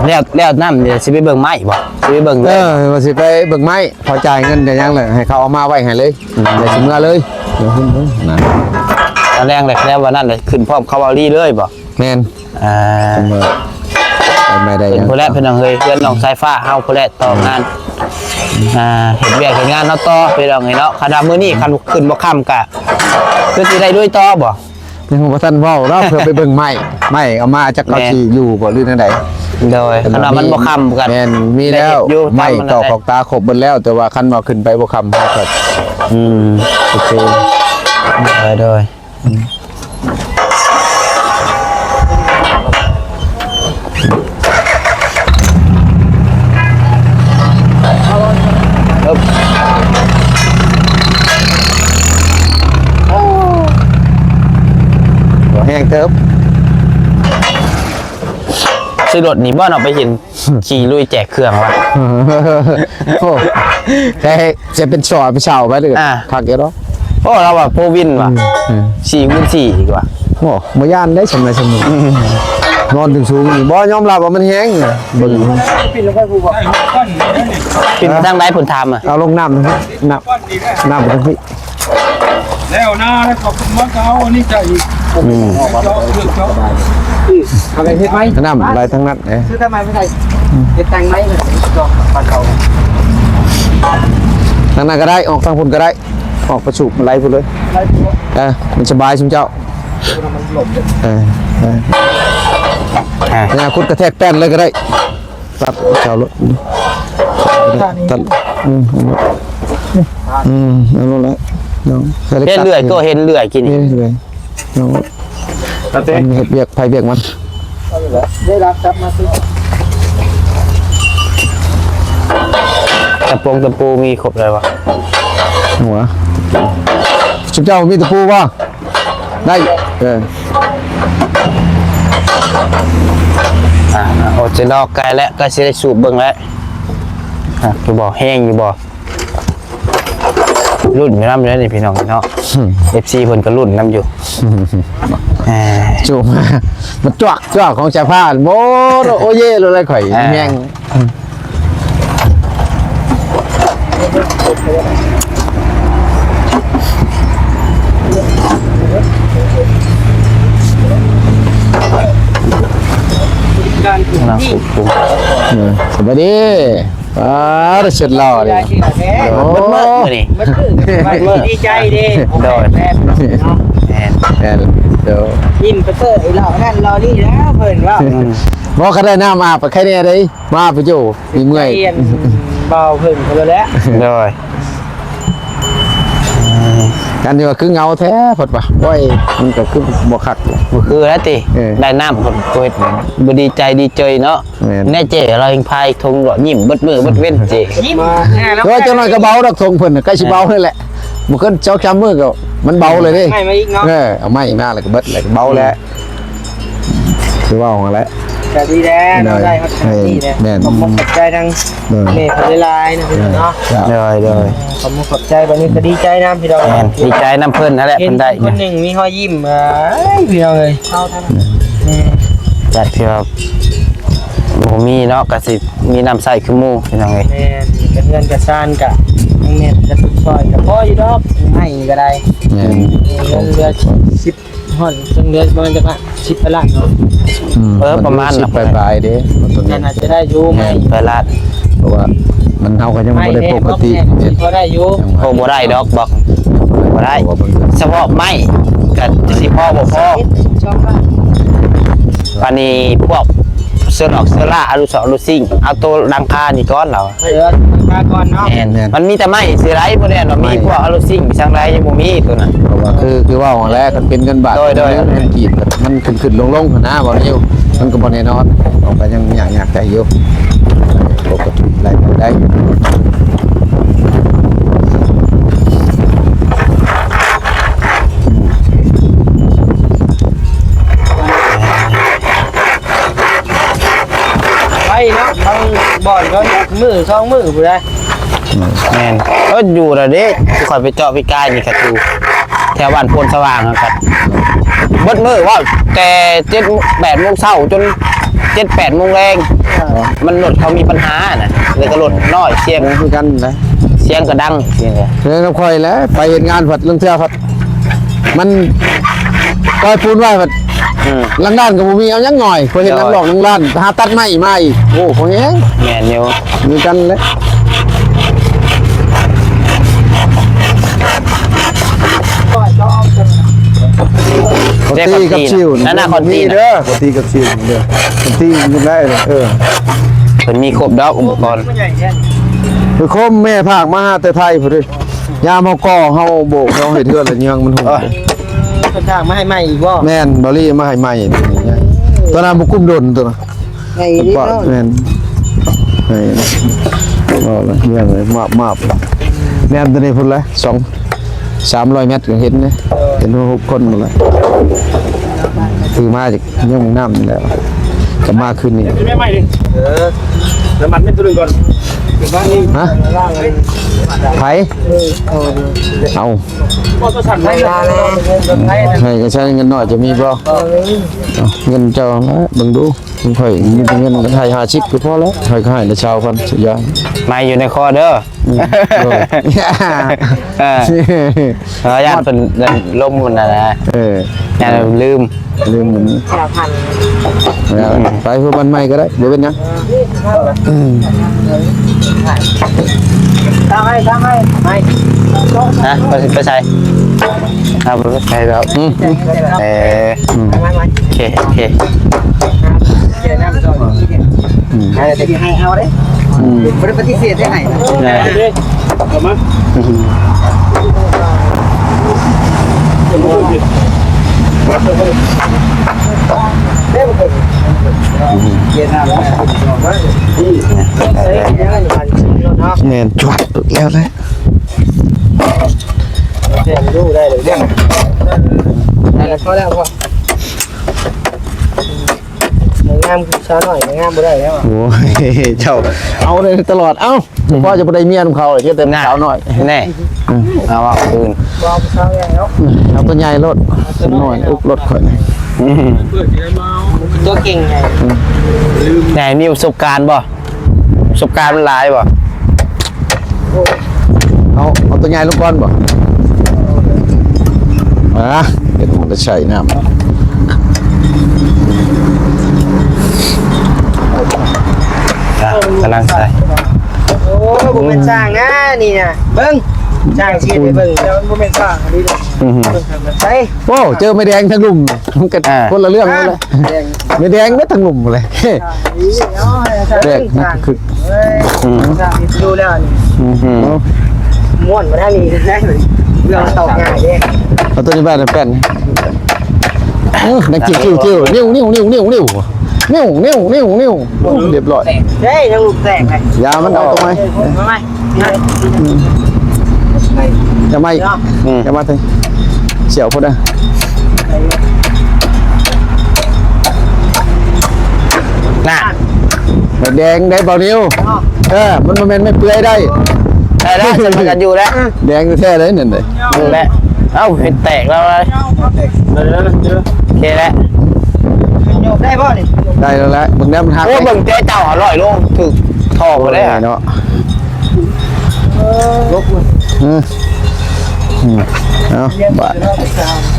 ແລ້ວ ແລ້ວນ້ຳນີ້ຊິໄປເບິ່ງໄມ້ບໍ່? ຊິໄປເບິ່ງ ເອີ ວ່າຊິໄປເບິ່ງໄມ້ ພໍຈ່າຍເງິນໄດ້ຫຍັງແລ້ວ ໃຫ້ເຂົາເອົາມາໄວ້ໃຫ້ເລີຍ ອືມ ແລ້ວຊິເມືອເລີຍ. ດຽວເພິ່ນເບິ່ງນະ ຕອນແລງແລ້ວ ແລ້ວວັນນັ້ນແຫຼະ ຂຶ້ນພ້ອມເຂົາເວົ້າລີເລີຍບໍ່? ແມ່ນ ອ່າ ເພິ່ນວ່າໄປໄມ້ໄດ້ຫຍັງ ເພິ່ນພຸ້ນແຫຼະ ພີ່ນ້ອງເອີຍ ເຮືອນນ້ອງສາຍຟ້າເຮົາພຸ້ນແຫຼະ ຕໍ່ງານ ອ່າ ເຮັດວຽກເຮັດງານເຮົາຕໍ່ ພີ່ນ້ອງເອີຍເນາະ. ຄັນວ່າມື້ນີ້ຄັນຂຶ້ນບໍ່ຄ່ຳກະຄືຊິໄດ້ລຸຍຕໍ່ບໍ່? ຍັງບໍ່ທັນເວົ້າເນາະ ເພື່ອໄປເບິ່ງໄມ້ ໄມ້ເອົາມາຈັກເຂົາ ແມ່ນ ຊິຢູ່ບໍ່ ຫຼືແນວໃດ. ໂດຍ ຄັນວ່າມັນບໍ່ຄ່ຳກັນ ແມ່ນ ມີແລ້ວ ໄມ້ຕອກຂອກຕາຄົບເບິດແລ້ວ ແຕ່ວ່າຄັນວ່າຂຶ້ນໄປບໍ່ຄ່ຳເຮົາກໍ ອືມ ໂອເຄ ໂດຍ ໂດຍ. ບໍ່ແຮງເຕີບ ຊື້ລົດນີ້ບໍ່ເນາະ ໄປເຫັນ ຂີ່ລຸຍແຈກເຄື່ອງວະ. ໂອ້ ແຕ່ຈະເປັນສໍ້ເປັນເຊົ່າໄປເລີຍ ອ່າ ຄັກຢູ່ດອກ. ໂອ້ ລາວວ່າໂພວິນວ່ະ ອືມ ສີ່ຄູນສີ່ອີກວ່ະ. ໂອ້ ບໍ່ຢ້ານໄດ້ ສ່ຳໃດສ່ຳໜຶ່ງ ອືມ ນອນສູງໆນີ້ ບໍ່ຍອມຮັບວ່າມັນແຮງ. ເບິ່ງ ປິ່ນໄປທາງໃດ ເພິ່ນຖາມ ເອົາລົງນ້ຳ ນ້ຳ ນ້ຳໄປທາງພີ້. ແລ້ວນາ ແລ້ວກໍມາເອົາອັນນີ້ໃສ່ອີກ ອືມ ເຈາະເລືອກເຈາະ ອືມ ເອົາໄປເຮັດໃໝ່ ນ້ຳໄຫຼທາງນັ້ນເດ້ ຊື້ທຳໄມບໍ່ໃສ່ ເຮັດແຕ່ງໃໝ່ ເຈາະບານເກົ່າ ທາງນັ້ນກໍໄດ້ ອອກທາງພຸ້ນກໍໄດ້ ອອກໄປສູບໄຫຼພຸ້ນເລີຍ ໄຫຼພຸ້ນ ເອີ ມັນສະບາຍຊຸມເຈົ້າ ເອີ ເອີ ອ່າ ນີ້ ຂຸດກະແທກແປ້ນເລີຍກໍໄດ້. ຕັດເຈົ້າໂລດ ຕັດ ອືມ ອືມ ເອົາໂລດ ເອົາໂລດແຫຼະ ເນາະ ເຮັດເລື້ອຍ ໂຕເຮັດເລື້ອຍກິນ ເຮັດເລື້ອຍ ເນາະ ເຮັດວຽກໃຜວຽກມັນ ໄດ້ລັກກັບມາຊື້ ຕະປົງຕະປູມີຄົບແລ້ວວະ ຫົວ ຊຸມເຈົ້າມີຕະປູບໍ່? ໄດ້ ເອີ ອ່າ ໂອເຄ ລອກໃກ້ແລ້ວ ໃກ້ຊິໄດ້ສູບເບິ່ງແລ້ວ ອ່າ ຢູ່ບໍ່ ແຮງຢູ່ບໍ່ ລຸ້ນຢູ່ນຳເດ້ນີ້ພີ່ນ້ອງເນາະ ເອັຟຊີເພິ່ນກໍລຸ້ນນຳຢູ່ ເອີ ຈູມາ ມັນຈວກ ຈວກຂອງສາຍຟ້າ ໂອ້ ໂອ້ເຢໂລດເລີຍຂ້ອຍ ອ່າ ແຮງ. ເອີ ສະບາຍດີ ອ່າ ສຸດຫຼໍ່ເດ້ ໂອ້ ເບິດມື້ມື້ນີ້ ເບິດມື້ ດີໃຈເດ້ ໂດຍ ແມ່ນ ແມ່ນ ໂດຍ ຍິ້ມປະເສີດອີ່ຫຼໍ່ນັ້ນຫຼໍ່ນີ້ແລ້ວ ເພິ່ນວ່າ ອືມ ບໍ່ ຄັນໄດ້ນ້ຳອາບກໍໄຄແນ່ເດ້. ມາໄປໂຈ ມີເມື່ອຍ ເປັນບ່າວເພິ່ນພຸ້ນແຫຼະ ໂດຍ ອືມ ອັນນີ້ວ່າຄືເຫງົາແທ້ ເພິ່ນວ່າ ໂອ້ຍ ມັນກໍຄືບໍ່ຄັກ ບໍ່ຄືແລ້ວຕິ ເອີ ໄດ້ນ້ຳກໍເຮັດບໍ່ດີໃຈດີເຈີຍເນາະ ແມ່ນ ແນ່ເຈ້ ລາວແຮ່ງພາຍຖົງເລາະ ຍິ້ມເບິດມື້ເບິດເວັນເຈ້ ຍິ້ມ ໂອ້ຍ ຈັກໜ້ອຍກໍເບົາດອກ ຖົງເພິ່ນໃກ້ຊິເບົາ ເອີ ນັ້ນແຫຼະ ບໍ່ເກີນສອງສາມມື້ກໍມັນເບົາເລີຍເດ້ ໄມ້ມາອີກເນາະ ເອີ ເອົາໄມ້ມາແລ້ວກໍເບິດ ແລ້ວກໍເບົາແລ້ວ ອືມ ຄືເວົ້າຫັ້ນແຫຼະ ກໍດີແລ້ວເນາະ ໂດຍ ໄດ້ຮອດ ໃຫ້ ທີ່ແຫຼະ ແມ່ນ ຂອບຄຸນຂອບໃຈທາງ ໂດຍ ແມ່ເພິ່ນຫຼາຍໆນະພີ່ນ້ອງເນາະ ໂດຍ ໂດຍ ຂອບຄຸນຂອບໃຈ ບັດນີ້ກໍດີໃຈນຳພີ່ນ້ອງ ແມ່ນ ດີໃຈນຳເພິ່ນຫັ້ນແຫຼະ ເຫັນເພິ່ນໄດ້ ຄົນໜຶ່ງມີຮອຍຍິ້ມ ເອີຍ ພີ່ນ້ອງເອີຍ ອືມ ຈາກທີ່ວ່າບໍ່ມີເນາະ ກໍຊິມີນ້ຳໃຊ້ຄືໝູ່ ພີ່ນ້ອງເອີຍ ແມ່ນ ເຮືອນກະຊານກະ ຍັງແໜ້ນກະຕຸກຊອຍກະພໍຢູ່ດອກ ໃຫ້ກໍໄດ້ ແມ່ນ ເງິນເຫຼືອສິບ ຮອດເຖິງເດືອນປະມານຈັກລ້ານ ສິບປາຍລ້ານເນາະ ອືມ ເອີ ປະມານນັ້ນ ສິບປາຍໆເດ້ ກໍໜ້າຈະໄດ້ຢູ່ ແມ່ນ ສິບປາຍລ້ານ ເພາະວ່າມັນ ເຮົາກໍຍັງບໍ່ໄດ້ປົກກະຕິ ແມ່ນ ພໍໄດ້ຢູ່ ໂອ້ ບໍ່ໄດ້ດອກບອກ ບໍ່ໄດ້ ສະເພາະໄມ້ກໍຊິພໍບໍ່ພໍ ບາດນີ້ພວກເສື້ອນອກເສື້ອລາ ອາລຸສອກອາລຸຊິງ ເອົາໂຕຫຼັງຄານີ້ກ່ອນລາວ ເອີ ຫຼັງຄາກ່ອນເນາະ ແມ່ນ ແມ່ນ ມັນມີແຕ່ໄມ້ຊື່ໃດ ບໍ່ແມ່ນວ່າມີພວກອາລຸຊິງ ຈັ່ງໃດຍັງບໍ່ມີໂຕນັ້ນ ເພາະວ່າຄື ຄືເວົ້າຫັ້ນແຫຼະ ຄັນເປັນເງິນບາດ ໂດຍ ໂດຍ ເງິນກີບ ມັນຂຶ້ນໆລົງໆຫັ້ນນະ ບໍ່ນິວ ມັນກໍບໍ່ແນ່ນອນ ເຮົາກໍຍັງຍາກ ຍາກໃຈຢູ່ ປົກກະຕິໄດ້ ໄດ້ ໄປເນາະ ບາງບ່ອນກໍມື້ສອງມື້ພຸ້ນແຫຼະ ອືມ ແມ່ນ ເອີ ຢູ່ລະເດ້ ຂ້ອຍໄປເຈາະປີກາຍນີ້ກະຢູ່ແຖວບ້ານໂພນສະຫວ່າງຫັ້ນກະ ເບິດມື້ ເວົ້າແຕ່ເຈັດ ແປດໂມງເຊົ້າຈົນເຈັດ ແປດໂມງແລງ ມັນລົດເຂົາມີປັນຫານະ ແລ້ວກໍລົດນ້ອຍ ສຽງຄືກັນນະ ສຽງກໍດັງ ຄືກັນນຳຂ້ອຍແຫຼະ ໄປເຮັດງານພັດ ລາງເທື່ອພັດ ມັນກ່ອຍປູນໄວ້ ອືມ ຫຼັງດ້ານກໍບໍ່ມີ ເອົາຫຍັງໜ້ອຍ ຂ້ອຍເຮັດຫຼັງນອກຫຼັງດ້ານ ຫາຕັດໄມ້ມາອີກ ໂອ້ ພໍແຮງ ແມ່ນຢູ່ ຄືກັນແຫຼະ ປະຕິກັບຊິວ ນັ້ນນະ ຄົນຕີນ ເດີ ປະຕິກັບຊິວເດີ ຄົນຕີນຢູ່ໄດ້ ເອີ ເພິ່ນມີຄົບດອກອຸປະກອນ ຄືຄົມແມ່ພາກມາແຕ່ໄທພຸ້ນເດ້ ຍາມເຮົາກໍ່ ເຮົາໂບກ ເຮົາເຮັດເຮືອນລະຍາງມັນຫຸ່ມ ເອີ ເພິ່ນສ້າງມາໃຫ້ໃໝ່ອີກບໍ່? ແມ່ນ ບ່າວລີມາໃຫ້ໃໝ່ ຕອນນັ້ນບໍ່ກຸ້ມດົນຕົວນະ ໃຫຍ່ອີ່ຫຼີເນາະ ແມ່ນ ໃຫ້ ເວົ້າລະເຮືອນມາບໆ ແນມຕົວນີ້ພຸ້ນລະ ສອງ ສາມຮ້ອຍແມັດກໍເຫັນເດ້ ເອີ ເຫັນຫົກຄົນພຸ້ນລະ ຖືມາຈາກ ຍັງນ້ຳນີ້ແຫຼະ ກັບມາຄືນນີ້ ແມ່ໃໝ່ນີ້ ເອີ ນ້ຳມັນເປັນຕົວໜຶ່ງກ່ອນ ຮະ ໃຜ ເອົາ ໃຫ້ກໍໃຊ້ເງິນໜ້ອຍຈະມີບໍ່? ເອົາ ເງິນເຈົ້າແຫຼະ ເບິ່ງດູ ຂ້ອຍມີແຕ່ເງິນໃຫ້ຫ້າສິບກໍພໍແລ້ວ ຂ້ອຍກໍໃຫ້ແຕ່ຊາວພັນ ສຸດຍອດ ໃໝ່ຢູ່ໃນຄໍເດີ. ອືມ ໂດຍ ເອີ ເອີ ຢ້ານເພິ່ນລົມມັນນະ ເອີ ຢ້ານລືມ ລືມມັນ ສາມພັນ ເອີ ໄປເພື່ອບ້ານໃໝ່ກໍໄດ້ ບໍ່ເປັນຫຍັງ ເອີ ອືມ ຕາມໃຫ້ ຕາມໃຫ້ ໄປ ຮະ ໄປ ໄປໃສ? ເອົາໄປໃສ່ແລ້ວ ອືມ ເອີ ອືມ ໂອເຄ ໂອເຄ ອືມ ໃຫ້ເອົາເດ້ ອືມ ບໍ່ໄດ້ປະຕິເສດໄດ້ໃຫ້ນະ ເອີ ເອົາມາ ອືມ ແມ່ນ ຈວດ ແລ້ວເລີຍ ແມ່ນ ໄດ້ເລີຍ ໄດ້ແລ້ວ ພໍແລ້ວ ພໍ ງາມຄືສາວນ້ອຍ ງາມບໍ່ໄດ້ແລ້ວ ໂອ້ຍ ເຈົ້າເອົາໄດ້ຕະຫຼອດ ເອົ້າ ອືມ ພໍ່ຈະບໍ່ໄດ້ເມຍນຳເຂົາ ເຮັດແຕ່ສາວນ້ອຍ ແນ່ ອືມ ເອົາເອົາຄືນ ບໍ່ເອົາຜູ້ສາວໃຫຍ່ເນາະ ອືມ ເອົາຕົວໃຫຍ່ໂລດ ເອົາຕົວນ້ອຍ ນ້ອຍອຸກລົດຂ້ອຍ ອືມ ຕົວເກັ່ງໃຫຍ່ ອືມ ໃຫຍ່ມີປະສົບການບໍ່? ປະສົບການມັນຫຼາຍບໍ່? ເອົາ ເອົາຕົວໃຫຍ່ລົງກ່ອນບໍ່? ອ່າ ເຮັດມັນໄດ້ໃຊ້ນ້ຳ ອ່າ ກຳລັງໃສ່ ໂອ້ຍ ບໍ່ແມ່ນຊ່າງນະນີ້ນະ ເບິ່ງ ຊ່າງຊິເຮັດໃຫ້ເບິ່ງ ແຕ່ມັນບໍ່ແມ່ນຊ່າງອັນນີ້ເດ້ ອືຮຶ ເບິ່ງທາງນັ້ນໃສ ໂອ້ ເຈີແມ່ແດງທາງລຸ່ມ ມັນກໍ ອ່າ ຄົນລະເລື່ອງເລີຍ ອ່າ ແມ່ແດງເບິດທາງລຸ່ມເລີຍ ແດງ ເອີ ຊ່າງ ຄື ເອີ ອືມ ຊ່າງຢູ່ແລ້ວນີ້ ອືຮຶ ເອົ້າ ມ່ວນມາທາງນີ້ ເລື່ອງມັນຕອບງ່າຍເດ້ ເອົາຕົວນີ້ໄປແປ້ນ ອືມ ນັກຈິ້ວ ຈິ້ວ ຈິ້ວ ນິ້ວ ນິ້ວ ນິ້ວ ໂອ້ ຮຽບຮ້ອຍ ເດ້ ຍັງລູກແຕກເລີຍ ຢ່າມັນເອົາຕົວໃໝ່ ເອົາຕົວໃໝ່ ອືມ ຢ່າໃໝ່ ອືມ ຢ່າມາເຖິງ ສຽວພຸ້ນນະ ນະ ແດງໄດ້ ບ່າວນິວ ເອີ ມັນບໍ່ແມ່ນໄມ້ເປືອຍໄດ້ ໄດ້ແລ້ວ ສະເໝີກັນຢູ່ແລ້ວ ແດງແທ້ເລີຍນັ້ນເດ້ ແຫຼະ ເອົ້າ ເຫັນແຕກແລ້ວເລີຍ ໂອເຄແລ້ວ ໂຍກໄດ້ບໍ່ນີ້ ໄດ້ແລ້ວແຫຼະ ເບິ່ງແລ້ວມັນຫັກ ໂອ້ ເບິ່ງແຈເຈົ້າຫ້າຮ້ອຍໂລ ຖືກທໍ່ບໍ່ໄດ້ ໂອ້ຍເນາະ ເອີ ອືມ ເອົາ ບາດ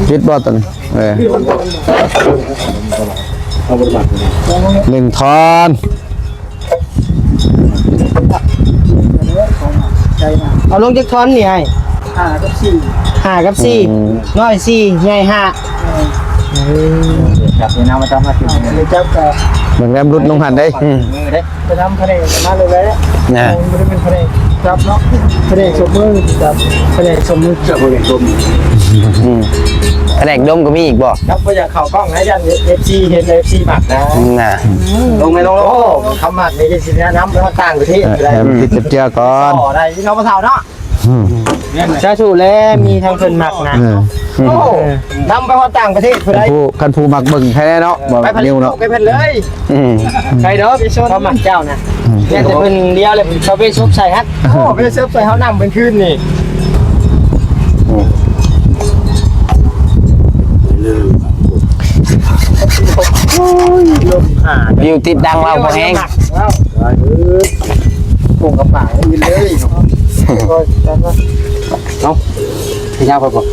ຕິດບໍ່ຕົວນີ້? ເອີ ເລັ່ງທ່ອນ. ເອົາລົງຈັກທ່ອນນີ້ອ້າຍ? ຫ້າກັບສີ່ ຫ້າກັບສີ່ ອືມ ນ້ອຍສີ່ ໃຫຍ່ຫ້າ ເອີ ຈັບນີ້ນະ ມາຈັບມາ ຈັບກະ ເບິ່ງແລ້ວຫຼຸດລົງຫັ້ນເດ້ ອືມ ມືເດ້ ໄປນຳພະແນກມາເລີຍແຫຼະ ນະ ບໍ່ໄດ້ເປັນພະແນກຈັບເນາະ ພະແນກສົບມືຈັບ ພະແນກສົບມືຈັບ ພະແນກດົມ ອືມ ພະແນກດົມກໍມີອີກບໍ່? ຈັບບໍ່ຢາກເຂົ້າກ້ອງນະ ຢ້ານເອັຟຊີເຫັນ ເອັຟຊີມັກນະ ນະ ລົງໄປ ລົງ ໂອ້ ຄຳມັກນີ້ຊິແນະນຳໄປຮອດຕ່າງປະເທດ ເອີ ເອີ ຕິດຈັບເຈືອກ່ອນ ໄດ້ເນາະ ພໍ່ເຖົ້າເນາະ ອືມ ສາທຸແລ ມີທັງເພິ່ນມັກນະ ເອີ ໂອ້ ນຳໄປຮອດຕ່າງປະເທດພຸ້ນໃດ໋ ຄັນຜູ້ ຄັນຜູ້ມັກເບິ່ງແທ້ເນາະ ເອີ ບໍ່ ໄປ ນິວເນາະ ໄປເພິ່ນເລີຍ ອືມ ໄປເດີ ຄວາມມັກເຈົ້ານະ ອືມ ແຕ່ເພິ່ນລຽວແລ້ວເຂົາໄປຊຸບໃສ່ຫັ້ນ ໂອ້ ໄປຊຸບໃສ່ເຮົານຳເປັນຄືນນີ້ ອືມ ໂອ້ຍ ລົມຫາ ວິວຕິດດັງເລົ່າບໍ່ແຮງ ເອີ ໂປ່ງກະປາກນີ້ເລີຍ ເອົາ ຊິຍາວໄປບໍ່? ໄປ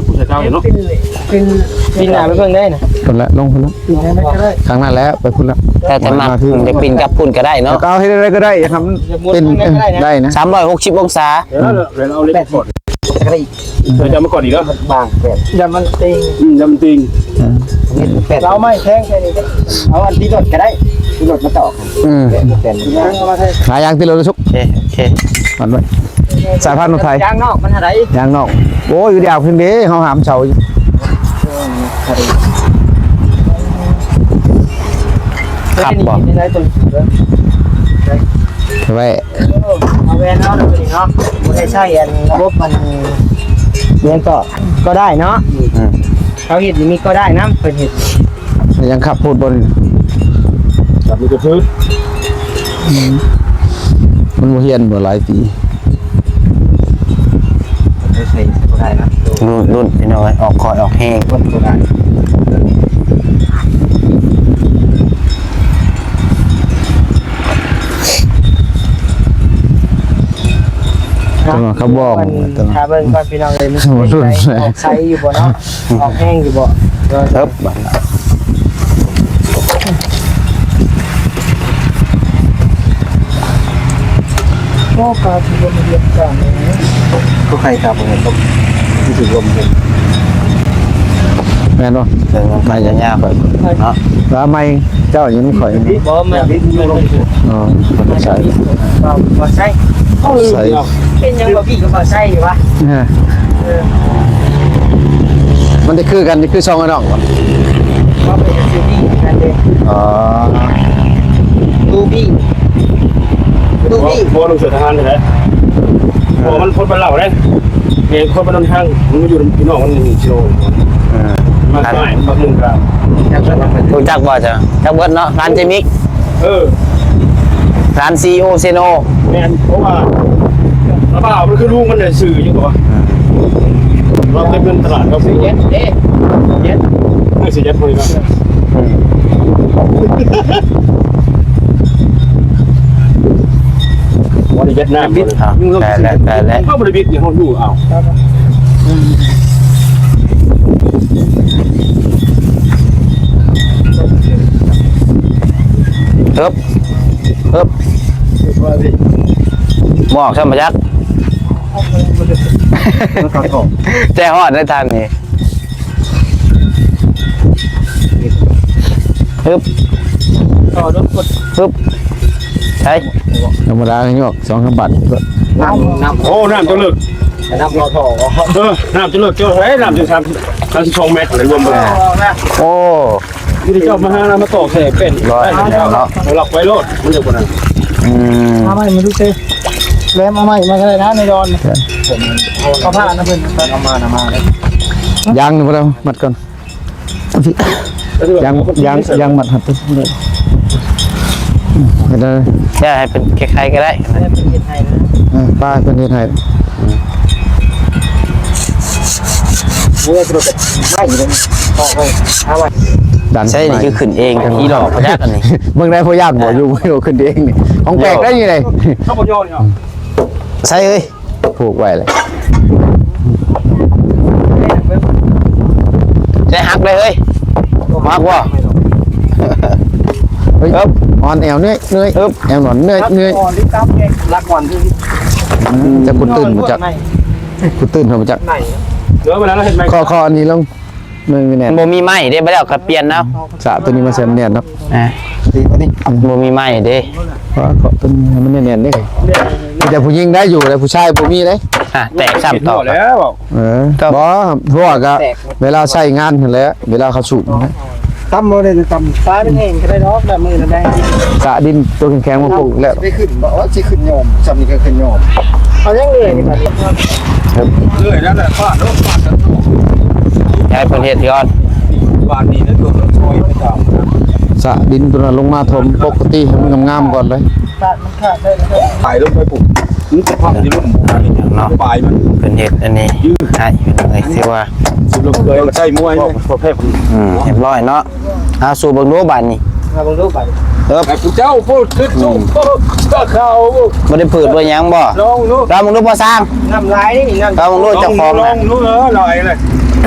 ຜູ້ຊາຍເຈົ້າເນາະ ປີນໜ້າໄປເບິ່ງໄດ້ນະ ພຸ້ນແຫຼະ ລົງພຸ້ນແຫຼະ ປີນໄດ້ກໍໄດ້ ທາງນັ້ນແຫຼະ ໄປພຸ້ນແຫຼະ ແຕ່ ແຕ່ມັກ ມາຄື ຈະປີນກັບພຸ້ນກໍໄດ້ເນາະ ເອົາເຮັດໄດ້ກໍໄດ້ ທຳເປັນ ໄດ້ນະ ສາມຮ້ອຍຫົກສິບອົງສາ ເອີ ເອົາເຫຼັກ ແປດສິບ ເຮົາຈະເອົາມາກ່ອນອີກເດີ ບາງແປດ ຢ່າມັນຕິ່ງ ອືມ ຢ່າມັນຕິ່ງ ເອີ ແປດ ເອົາໄມ້ແທງໃສ່ນີ້ ເອົາອັນຕິດລົດກໍໄດ້ ຕິດລົດມາຕອກ ອືມ ແປດ ແປດ ຫາຢາງຕິດລົດສຸກ ໂອເຄ ໂອເຄ ມັດໄວ້ ສາຍພານລົດໄຖ ຢາງນອກມັນເທົ່າໃດ? ຢາງນອກ ໂອ້ຍ ຍາວຂຶ້ນເດ້ ເຮົາຫາມເສົາຢູ່ ຂັບບໍ່? ໄວ້ ເອົາແວ່ນເອົານຳຕົວນີ້ເນາະ ບໍ່ໄດ້ໃຊ້ອັນລະບົບມັນ ຫຍັງກໍ ກໍໄດ້ເນາະ ອືມ ເຂົາເຮັດນີ້ມີກໍໄດ້ນຳ ເພິ່ນເຮັດ ຍັງຂັບໂພດບໍ່ນີ້? ຈັບມັນກະພືດ ອືມ ມັນບໍ່ຮຽນບໍ່ຫຼາຍປີ ໃຊ້ບໍ່ໄດ້ນະ ລຸ້ນ ລຸ້ນ ພີ່ນ້ອງເອີຍ ອອກຄ່ອຍອອກແຮງ ເບິ່ງບໍ່ໄດ້. ເຈົ້າວ່າເຂົາບອກ ເບິ່ງ ຖ້າເບິ່ງກ່ອນພີ່ນ້ອງເອີຍ ມັນຊິເປັນໄດ ອອກໄຊຢູ່ບໍ່ເນາະ ອອກແຮງຢູ່ບໍ່? ເອີ ບາດ ໂອ້ ກາຊິບໍ່ມີວຽກການເລີຍ ກໍໃຄກັບເລີຍ ຄືຖືລົມຢູ່ ແມ່ນບໍ່? ເອີ ໄມຍາວໆ ເນາະ ແລ້ວໄມ ເຈົ້າຍັງຂ້ອຍ ບໍ່ ແມ່ນ ອໍ ບໍ່ໃສ່ ບໍ່ ບໍ່ໃສ່ ໃສ່ ເປັນຫຍັງບໍ່ພີ່ກໍບໍ່ໃສ່ຫວະ? ເອີ ເອີ ມັນຈະຄືກັນ ຈະຄືຊ່ອງອ້າຍນ້ອງບໍ່? ບໍ່ ເປັນຊື່ບີກັນເດ້ ອໍ ຕູບີ ຕູບີ ບໍ່ ບໍ່ລົງເສືອທະຫານແທ້ ເພາະມັນຄົນບ້ານເລົ່າເດ້ ແມ່ນຄົນບ້ານໂນນຫ້າງ ມັນມາຢູ່ນຳພີ່ນ້ອງມັນ ເອີ ມາຂາຍ ມັກໜຶ່ງກະ ຮູ້ຈັກບໍ່ເຈົ້າ? ຈັກເບິດເນາະ ຮ້ານເຈມິກ ເອີ ຮ້ານຊີໂອເຊໂນ ແມ່ນ ເພາະວ່າລາວບ່າວມັນຄືລຸງມັນໄດ້ຊື່ຫຍັງກໍວ່າ ລາວເກັບເງິນຕະຫຼາດ ລາວຊື້ເຢັດເດ້ ເຢັດ ເອີ ຊື້ເຢັດຄົນນີ້ເນາະ ບໍ່ໄດ້ເວັດນາມ ແຕ່ແຫຼະ ແຕ່ແຫຼະ ເຮົາບໍ່ໄດ້ບິດນີ້ ເຮົາຢູ່ເອົາ ເອີບ ເອີບ ໝອກຊ້ຳບໍ່ຈັກ ແຈຮອດໄດ້ທາງນີ້ ຮຶບ ຮຶບ ໃສ່ ທຳມະດາຍອກ ສອງສາມບາດ ນ້ຳ ນ້ຳ ໂອ້ ນ້ຳຈະເລິກ ນ້ຳເຂົ້າທໍ່ ເອີ ນ້ຳຈະເລິກ ເຈົ້າ ເອີ ນ້ຳຈະສາມ ສາມສິບສອງແມັດ ລວມເບິດ ໂອ້ ນີ້ເຈົ້າມາຫາ ມາຕອກແສເປັນ ຮ້ອຍເນາະ ໄປລັອກໄວ້ໂລດ ມັນຢູ່ບໍ່ນັ້ນ ອືມ ເອົາໄມ້ມາດູເຕ ແຫຼມເອົາໄມ້ມາກໍໄດ້ນະ ໃນດອນ ເອົາຜ້ານຳເພິ່ນ ເອົາມານຳ ມາເລີຍ ຢາງນີ້ບໍ່ໄດ້ມັດກ່ອນ ຢາງ ຢາງ ຢາງມັດຫັດ ເຮັດໄດ້ ແຕ່ໃຫ້ເປັນໄຂ່ໆກໍໄດ້ ເອີ ເປັນເຮັດໄຮ່ນະ ເອີ ປ້າເພິ່ນເຮັດໃຫ້ ໂອ້ຍ ໄມ້ຢູ່ເດ້ ອອກໄວ້ ຫາໄວ້ ດັນ ໃຊ່ ນີ້ຄືຂຶ້ນເອງ ຂີ້ຫຼອກບໍ່ຈັກອັນນີ້ ເບິ່ງໄດ້ ບໍ່ຢ້ານບໍ່ ຢູ່ ຢູ່ຂຶ້ນເອງນີ້ ຂອງແປກໄດ້ນີ້ເດ້ ເຂົາບໍ່ຍອມນີ້ເນາະ ໃສ່ເອີຍ ຜູກໄວ້ເລີຍ ໃສ່ຫັກໄດ້ເອີຍ ມັກບໍ່? ເອີບ ອ່ອນແອວເໜື່ອຍໆ ເອີບ ແອວອ່ອນເໜື່ອຍໆ ລັກອ່ອນ ອືມ ແຕ່ກູຕື່ນບໍ່ຈັກ ກູຕື່ນເຂົາບໍ່ຈັກ ເດີ ເວລາເຮົາເຮັດໃໝ່ ຂໍ ຂໍອັນນີ້ລົງ ມັນບໍ່ມີໄມ້ເດ້ ບໍ່ໄດ້ເອົາກະປ່ຽນເອົາ ສະຕົວນີ້ມາໃສ່ມັນແໜ້ນເນາະ ອ່າ ຕີຕົວນີ້ ບໍ່ມີໄມ້ເດ້ ຂໍ ຂໍຕົວນີ້ໃຫ້ມັນແໜ້ນໆເດ້ ມີແຕ່ຜູ້ຍິງໄດ້ຢູ່ແລ້ວ ຜູ້ຊາຍບໍ່ມີເດ້ ອ່າ ແຕກຊ້ຳຕໍ່ ແລ້ວ ເອີ ບໍ່ ພວກກະເວລາໃຊ້ງານຫັ້ນແຫຼະ ເວລາເຂົາສູບຫັ້ນແຫຼະ ຕຳບໍ່ໄດ້ ຕຳ ປາມັນແຫ້ງກໍໄດ້ດອກ ດຳມືນະໄດ້ ກະດິນຕົວແຂງໆມາປົກແລ້ວ ຊິໄປຂຶ້ນບໍ່ ຊິຂຶ້ນຍອມ ຊ່ຳນີ້ກໍຂຶ້ນຍອມ ເອົາຍັງເລື່ອຍນີ້ບັດນີ້ ເລື່ອຍນັ້ນແຫຼະ ຟາດໂລດ ຟາດ ໃຫ້ເພິ່ນເຮັດກ່ອນ ບາດນີ້ນະ ຕົວນ້ອຍໄປຕາມ ສະດິນຕົວນັ້ນລົງມາຖົມປົກກະຕິໃຫ້ມັນງາມໆກ່ອນເລີຍ ປາກມັນຂາດໄດ້ແລ້ວ ໄປລົງໄປປຸ້ນ ມັນສະພັງຢູ່ລຸ່ມ ເນາະ ປາຍມັນ ເພິ່ນເຮັດອັນນີ້ໃຫ້ ເອີຍ ຖືວ່າ ສຸດລົງເຄີຍໃຊ້ມວຍ ອືມ ຮຽບຮ້ອຍເນາະ ເອົາສູບເບິ່ງດູບາດນີ້ ເອົາເບິ່ງດູບາດນີ້ ເອີບ ໃຫ້ຜູ້ເຈົ້າໂພດຂຶ້ນສູບ ອືມ ເຂົ້າ ບໍ່ໄດ້ຜືດບໍ່ຫຍັງບໍ່ ລອງດູ ລອງເບິ່ງດູພໍ່ຊ່າງ ນ້ຳລາຍນີ້ ນ້ຳ ລອງເບິ່ງດູເຈົ້າຂອງ ລອງດູ ເອີ ລາຍເລີຍ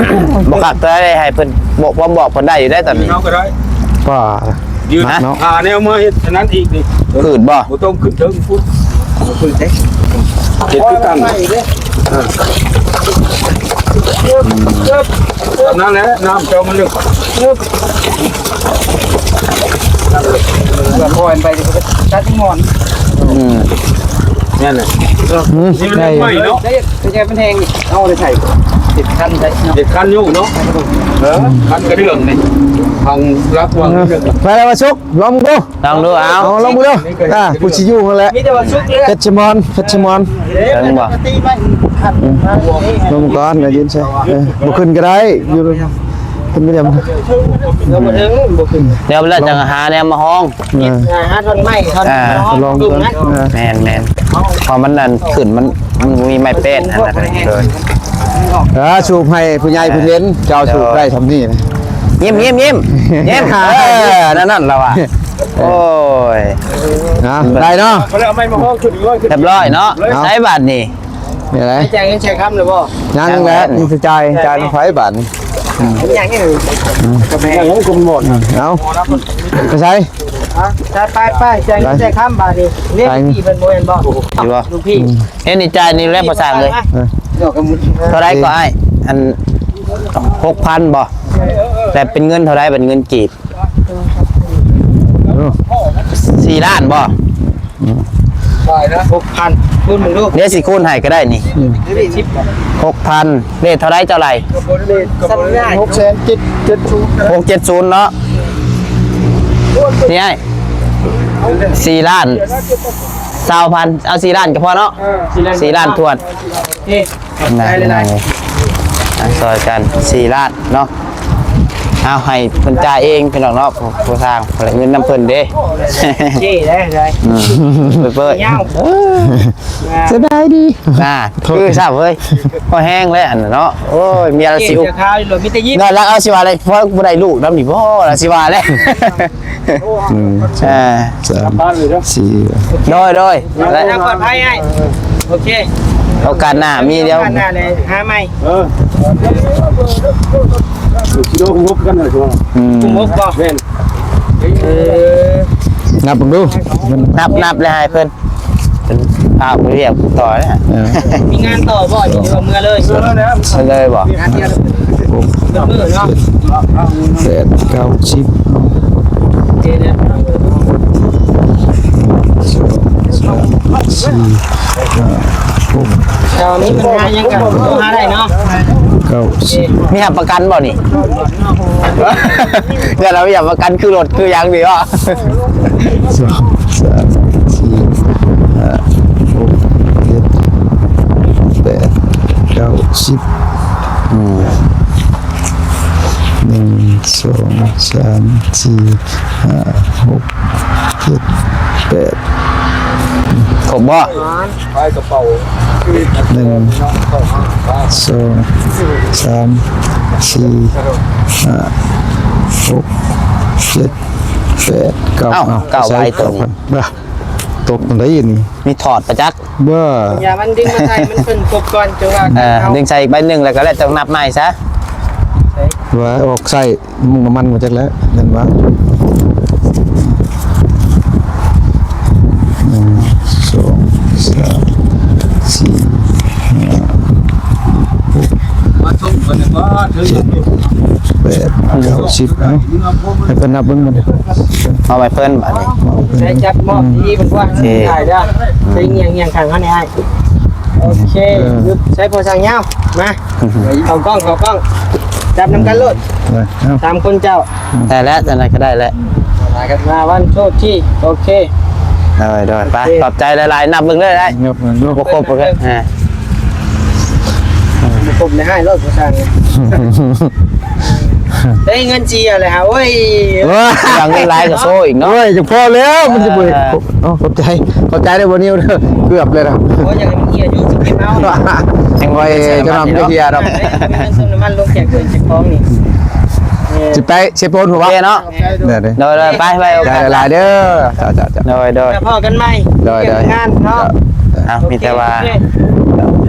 ບໍ່ຄັກຕົວໃດໃຫ້ເພິ່ນບອກ ບອກເພິ່ນໄດ້ຢູ່ໄດ໋ຕອນນີ້ ເຮົາກໍໄດ້ ວ່າ ຢືນ ເນາະ ຫາແນວມາເຮັດອັນນັ້ນອີກນີ້ ຜືດບໍ່ ບໍ່ຕ້ອງຂຶ້ນເທິງພຸ້ນ ບໍ່ຂຶ້ນເດ້ ເຮັດຄືກັນ ເອີ ເອີ ເອີ ອັນນັ້ນແຫຼະ ນ້ຳເຈົ້າມັນເລິກ ເອີ ແລ້ວຄ່ອຍໄປ ຕັດທີ່ໝອນ ອືມ ນັ້ນແຫຼະ ອືມ ນີ້ມັນໄໝ້ເນາະ ໄດ້ ໄດ້ ມັນແຮງ ເອົາໄດ້ໃສ່ ເຮັດຄັນໄດ້ເນາະ ເຮັດຄັນຢູ່ເນາະ ເອີ ຄັນກະເດື່ອງນີ້ ທາງລັກວັງ ເອີ ໄປແລ້ວວ່າສຸກ ລອງເບິ່ງດູ ລອງດູ ເອົາ ເອົາ ລອງເບິ່ງດູ ອ່າ ຜູ້ຊິຢູ່ຫັ້ນແຫຼະ ມີແຕ່ວ່າສຸກເລີຍ ເພັດສະໝອນ ເພັດສະໝອນ ເຖິງບໍ່? ລອງກ່ອນ ໄດ້ຍິນໃສ່ ເອີ ບໍ່ຂຶ້ນກໍໄດ້ ຢູ່ ຂຶ້ນໄປດຽວ ບໍ່ເຖິງ ບໍ່ຂຶ້ນ ດຽວເວລາຈັ່ງຫາແນວມາຮອງ ເອີ ຫາ ຫາທ່ອນໄມ້ ທ່ອນ ອ່າ ລອງເບິ່ງ ເອີ ແມ່ນໆ ເພາະມັນນັ້ນຂຶ້ນ ມັນ ມັນບໍ່ມີໄມ້ແປ້ນຫັ້ນນະ ເອີ ສູບໃຫ້ຜູ້ໃຫຍ່ເພິ່ນເຫັນ ເຈົ້າສູບໄດ້ຊ່ຳນີ້ນະ ຍິ້ມໆໆ ຍິ້ມ ເອີ ນັ້ນໆ ລາວວ່າ ໂອ້ຍ ນະ ໄດ້ເນາະ ເອົາໄມ້ມາຮອງຂຶ້ນອີກ ຮຽບຮ້ອຍເນາະ ເອົາ ໃຊ້ບາດນີ້ ນີ້ແຫຼະ ໃຊ້ຈ່າຍເງິນໃຊ້ຄຳແລ້ວບໍ່? ຍັງແຫຼະ ຍັງແຫຼະ ມີແຕ່ຈ່າຍ ຈ່າຍນຳໃຜບາດນີ້ ອືມ ຍັງຢູ່ ອືມ ກະແບ ຍັງຄົນໝົດ ເອົາ ໄປໃສ ອ່ະ ໄປ ໄປ ຈ່າຍເງິນ ໄປ ຈ່າຍຄຳບາດນີ້ ເລກທີ່ເພິ່ນບໍ່ແມ່ນບໍ່ ຢູ່ບໍ່? ລູກພີ່ ອືມ ເຮັດນີ້ຈ່າຍນີ້ແຫຼະ ພໍ່ຊ່າງເອີຍ ເອີ ເທົ່າໃດກໍອ້າຍ? ອັນ ຫົກພັນບໍ່? ແຕ່ເປັນເງິນເທົ່າໃດ? ເປັນເງິນກີບ ເອີ ສີ່ລ້ານບໍ່? ອືມ ຫົກພັນ ຄູນເບິ່ງດູ ດຽວຊິຄູນໃຫ້ກໍໄດ້ນີ້ ອືມ ຫົກພັນ ເລດເທົ່າໃດເຈົ້າໄລ່? ຫົກແສນເຈັດ ເຈັດສິບ ຫົກເຈັດສູນເນາະ ນີ້ອ້າຍ ສີ່ລ້ານຊາວພັນ ເອົາສີ່ລ້ານກໍພໍເນາະ ເອີ ສີ່ລ້ານຖ້ວນ ນີ້ ນະ ໄດ້ເລີຍ ພີ່ນ້ອງເອີຍ ອ່ະ ຊ່ອຍກັນສີ່ລ້ານເນາະ ເອົາໃຫ້ເພິ່ນຈ່າຍເອງພີ່ນ້ອງເນາະ ຜູ້ ຜູ້ສ້າງ ເງິນນຳເພິ່ນເດ້ ເຈ້ໄດ້ ໄດ້ ອືມ ເປີດ ຍາວ ເອີ ສະບາຍດີ ອ່າ ຄືຊາບເວີຍ ພໍແຮງແລ້ວອັນເນາະ ໂອ້ຍ ເມຍລາວຊິອຸກ ເຈົ້າຂາວນີ້ໂລດ ມີແຕ່ຍິ້ມ ນ້ອຍລາວເອົາຊິວ່າແລ້ວ ພໍບໍ່ໄດ້ລູກນຳນີ້ບໍ່ ລາວຊິວ່າແລ້ວ ໜຶ່ງ ສອງ ສາມ ສີ່ ໂດຍ ໂດຍ ແລະ ເດີນທາງປອດໄພອ້າຍ ໂອເຄ ໂອກາດໜ້າມີດຽວ ໂອກາດໜ້າເລີຍ ຫາໃໝ່ ເອີ ຊິໂດນຫົວກັນເລີຍ ອືມ ຫົວບໍ່ ແມ່ນ ເອີ ນັບເບິ່ງດູ ນັບ ນັບແລ້ວໃຫ້ເພິ່ນ ເພິ່ນພາໄປວຽກຕໍ່ເດ້ ເອີ ມີງານຕໍ່ບໍ່ ຫຼືວ່າເມືອເລີຍ? ເມືອເລີຍບໍ່? ງານດຽວ ຫົກ ເບິດມື້ເນາະ ເຈັດ ແປດ ເກົ້າ ສິບ ເຈັດ ສອງ ສາມ ສີ່ ຫ້າ ຫົກ ເຈົ້າມີບັນຫາຫຍັງກໍໂທຫາໄດ້ເນາະ ເກົ້າ ສິບ ມີຮັບປະກັນບໍ່ນີ້? ເຈົ້າລາວມີຮັບປະກັນຄືລົດຄືຫຍັງນີ້ບໍ? ສອງ ສາມ ສີ່ ຫ້າ ຫົກ ເຈັດ ແປດ ເກົ້າ ສິບ ອືມ ໜຶ່ງ ສອງ ສາມ ສີ່ ຫ້າ ຫົກ ເຈັດ ແປດ ຄົບບໍ່? ໜຶ່ງ ສອງ ສາມ ສີ່ ຫ້າ ຫົກ ເຈັດ ແປດ ເກົ້າ ເອົ້າ ເກົ້າໃບໂຕນີ້ ເອົາ ຕົກຈັ່ງໃດນີ້? ມີຖອດປະຈັກ ບໍ່ ຢ່າມັນດຶງມາໃສ່ ມັນເພິ່ນຄົບກ່ອນ ຈັ່ງວ່າ ເອີ ເອົາ ດຶງໃສ່ອີກໃບໜຶ່ງ ແລ້ວກໍແລ້ວຕ້ອງນັບໃໝ່ຊະ ວ່າອອກໃຊ້ມຸງນ້ຳມັນມາຈັກແລ້ວ ແມ່ນວ່າ ໜຶ່ງ ສອງ ສາມ ສີ່ ຫ້າ ຫົກ ມາສົ່ງເພິ່ນແລ້ວບໍ່ ເຖິງ ແປດ ເກົ້າ ສິບ ເອົາ ໃຫ້ເພິ່ນນັບເບິ່ງບັດນີ້ ເອົາໃຫ້ເພິ່ນບັດນີ້ ໃຊ້ຈັບມອບດີເພິ່ນວ່າ ໂອເຄ ໄດ້ເດີ ໃຊ້ງຽງໆຂ້າງເຮົານີ້ອ້າຍ ໂອເຄ ເອີ ໃຊ້ພໍຊ່າງຍາວ ມາ ເຂົ້າກ້ອງ ເຂົ້າກ້ອງ ຈັບນຳກັນໂລດ ເອີ ເອົາ ສາມຄົນເຈົ້າ ໄດ້ແລ້ວ ຈັ່ງໃດກໍໄດ້ແຫຼະ ມາ one two three ໂອເຄ ໂດຍໆ ໄປ ໂອເຄ ຂອບໃຈຫຼາຍໆ ນັບເບິ່ງເລີຍໄດ້ ນັບເບິ່ງເນາະ ບໍ່ຄົບເລີຍ ອ່າ ຄົບໃນໃຫ້ໂລດຜູ້ຊ່າງ ໄດ້ເງິນເສຍແລ້ວ ໂອ້ຍ ໂອ້ຍ ຢາກເງິນຫຼາຍກໍໂຊອີກເນາະ ໂອ້ຍ ຈະພໍແລ້ວ ມັນຈະບໍ່ ອ່າ ເອົາ ຂອບໃຈ ຂອບໃຈເດີບໍ່ນິວເດີ ເກືອບເລີຍນະ ໂອ້ຍ ຢາກໃຫ້ມັນເກຍຢູ່ ຊິເກັບເອົາ ແຮງໄວ ຈະນຳໄປເກຍດອກ ເງິນເຕີມນ້ຳມັນລົງແຈກເພື່ອນແຈກຂອງນີ້ ເອີ ຊິໄປເຊໂປນພຸ້ນບໍ່ ໂອເຄເນາະ ໂດຍໆ ໂດຍໆ ໄປ ໄປ ໂອກາດ ຫຼາຍໆເດີ ເຈົ້າໆໆ ໂດຍໆ ແລ້ວພໍ້ກັນໃໝ່ ໂດຍໆ ວຽກງານເນາະ ເອົາ ມີແຕ່ວ່າ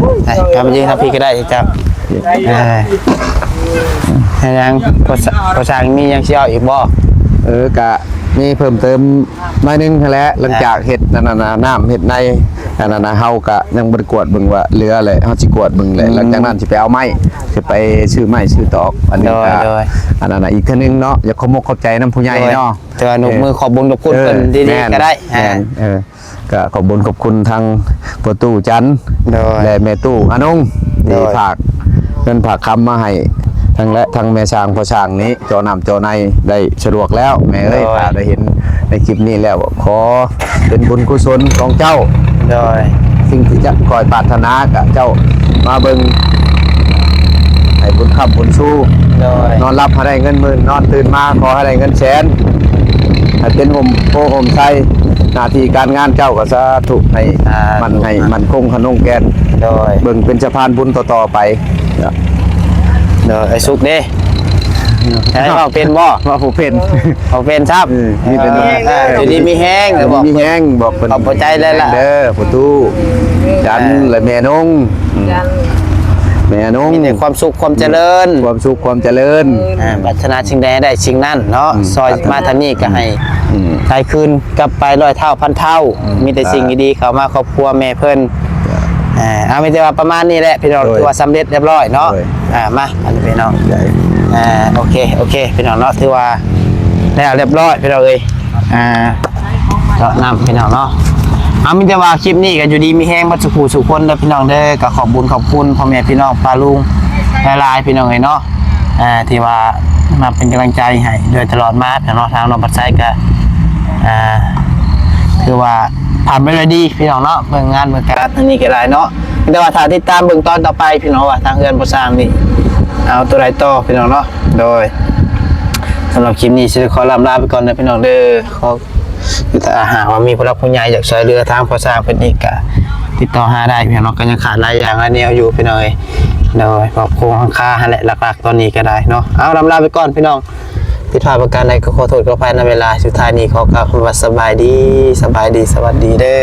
ໂອເຄ ໄປ ເອົາໄປຢືນທາງພີ້ກໍໄດ້ເຈົ້າ ເອີ ເຮັດຫຍັງ ພໍ່ຊ່າງ ພໍ່ຊ່າງມີຫຍັງຊິເວົ້າອີກບໍ່? ເອີ ກະມີເພີ່ມເຕີມໜ້ອຍໜຶ່ງຫັ້ນແຫຼະ ຫຼັງຈາກເຮັດອັນນັ້ນນະ ນ້ຳເຮັດໃນອັນນັ້ນນະ ເຮົາກະຍັງບໍ່ໄດ້ກວດເບິ່ງວ່າເຫຼືອແຫຼະ ເຮົາຊິກວດເບິ່ງແຫຼະ ອືມ ຫຼັງຈາກນັ້ນຊິໄປເອົາໄມ້ ຊິໄປຊື້ໄມ້ຊື້ຕອກ ອັນນີ້ກະ ໂດຍໆ ອັນນັ້ນນະ ອີກເທື່ອໜຶ່ງເນາະ ຢາກຂໍມຸກຂອບໃຈນຳຜູ້ໃຫຍ່ເນາະ ໂດຍ ແຕ່ວ່າຍົກມືຂອບບຸນຂອບຄຸນເພິ່ນດີໆ ເອີ ກໍໄດ້ ແມ່ນ ອ່າ ເອີ ກໍຂອບບຸນຂອບຄຸນທາງພໍ່ຕູ້ຈັນ ໂດຍ ແລະ ແມ່ຕູ້ອານົງ ໂດຍ ທີ່ຝາກເງິນຝາກຄຳມາໃຫ້ທັງ ແລະ ທັງແມ່ຊ່າງພໍ່ຊ່າງນີ້ ເຈາະນ້ຳເຈາະໃນໄດ້ສະດວກແລ້ວ ແມ່ເອີຍ ໂດຍ ຖ້າໄດ້ເຫັນໃນຄລິບນີ້ແລ້ວ ຂໍເປັນບຸນກຸສົນຂອງເຈົ້າ ໂດຍ ສິ່ງທີ່ຈະຄອຍປາດຖະໜາກະເຈົ້າມາເບິ່ງ ໃຫ້ບຸນຄ້ຳບຸນຊູ ໂດຍ ນອນຫຼັບໃຫ້ໄດ້ເງິນໝື່ນ ນອນຕື່ນມາຂໍໃຫ້ໄດ້ເງິນແສນ ໃຫ້ເປັນຮົ່ມໂພຮົ່ມໄຊ ໜ້າທີ່ການງານເຈົ້າກໍສາທຸ ໃຫ້ ສາທຸ ໝັ້ນ ໃຫ້ໝັ້ນຄົງຂະໜົງແກ່ນ ໂດຍ ເບິ່ງເປັນສະພານບຸນຕໍ່ໆໄປ ໂດຍ ອ້າຍສຸກເດ້ ໃຊ້ເວົ້າເປັນບໍ່? ເວົ້າບໍ່ເປັນ ເວົ້າເປັນຊ້ຳ ເອີ ມີແຕ່ ເອີ ຢູ່ດີມີແຮງ ຢູ່ດີມີແຮງ ບອກເພິ່ນ ຂອບໃຈຫຼາຍໆ ເດີ ພໍ່ຕູ້ຈັນ ເອີ ແລະ ແມ່ນົງ ອືມ ຈັນ ແມ່ນົງ ມີແຕ່ຄວາມສຸກຄວາມຈະເລີນ ຄວາມສຸກຄວາມຈະເລີນ ອ່າ ປາດຖະໜາສິ່ງໃດໃຫ້ໄດ້ສິ່ງນັ້ນເນາະ ອືມ ຊ່ອຍມາທາງນີ້ກໍໃຫ້ ອືມ ໄດ້ຄືນກັບໄປຮ້ອຍເທົ່າພັນເທົ່າ ອືມ ມີແຕ່ສິ່ງດີໆເຂົ້າມາຄອບຄົວແມ່ເພິ່ນ ອ່າ ເອົາ ມີແຕ່ວ່າປະມານນີ້ແຫຼະພີ່ນ້ອງ ໂດຍ ຖືວ່າສຳເລັດຮຽບຮ້ອຍເນາະ ໂດຍ ອ່າ ມາ ອັນນີ້ພີ່ນ້ອງ ໂດຍ ອ່າ ໂອເຄ ໂອເຄ ພີ່ນ້ອງເນາະ ຖືວ່າແລ້ວຮຽບຮ້ອຍພີ່ນ້ອງເອີຍ ອ່າ ເຈາະນ້ຳພີ່ນ້ອງເນາະ ເອົາ ມີແຕ່ວ່າຄລິບນີ້ກໍຢູ່ດີມີແຮງເບິດສູ່ຜູ້ສູ່ຄົນເດີພີ່ນ້ອງເດີ ກໍຂອບບຸນຂອບຄຸນພໍ່ແມ່ພີ່ນ້ອງປ້າລຸງຫຼາຍໆ ພີ່ນ້ອງເອີຍເນາະ ອ່າ ທີ່ວ່າມາເປັນກຳລັງໃຈໃຫ້ໂດຍຕະຫຼອດມາເນາະ ທາງນ້ອງພັດໄຊກໍ ອ່າ ຖືວ່າຜ່ານໄປດ້ວຍດີພີ່ນ້ອງເນາະ ເບິ່ງງານເບິ່ງການທາງນີ້ກໍໄດ້ເນາະ ແຕ່ວ່າຖ້າຕິດຕາມເບິ່ງຕອນຕໍ່ໄປພີ່ນ້ອງ ວ່າທາງເຮືອນພໍ່ຊ່າງນີ້ເອົາຕົວໃດຕໍ່ພີ່ນ້ອງເນາະ ໂດຍ ສຳລັບຄລິບນີ້ຊິໄດ້ຂໍລ່ຳລາໄປກ່ອນເດີພີ່ນ້ອງເດີ ຂໍ ຄືຖ້າຫາກວ່າມີຜູ້ຫຼັກຜູ້ໃຫຍ່ຢາກຊ່ວຍເຫຼືອທາງພໍ່ຊ່າງເພິ່ນອີກ ກະຕິດຕໍ່ຫາໄດ້ພີ່ນ້ອງເນາະ ກໍຍັງຂາດຫຼາຍຢ່າງຫຼາຍແນວຢູ່ພີ່ນ້ອງເອີຍ ໂດຍ ຄອບຄົວຫລັງຄາຫັ້ນແຫຼະ ຫຼັກໆຕອນນີ້ກໍໄດ້ເນາະ ເອົາ ລ່ຳລາໄປກ່ອນພີ່ນ້ອງ ຜິດພາດປະການໃດກໍຂໍໂທດຂໍອະໄພນຳເວລາ ສຸດທ້າຍນີ້ຂໍກ່າວຄຳວ່າສະບາຍດີ ສະບາຍດີ ສະຫວັດດີເດີ.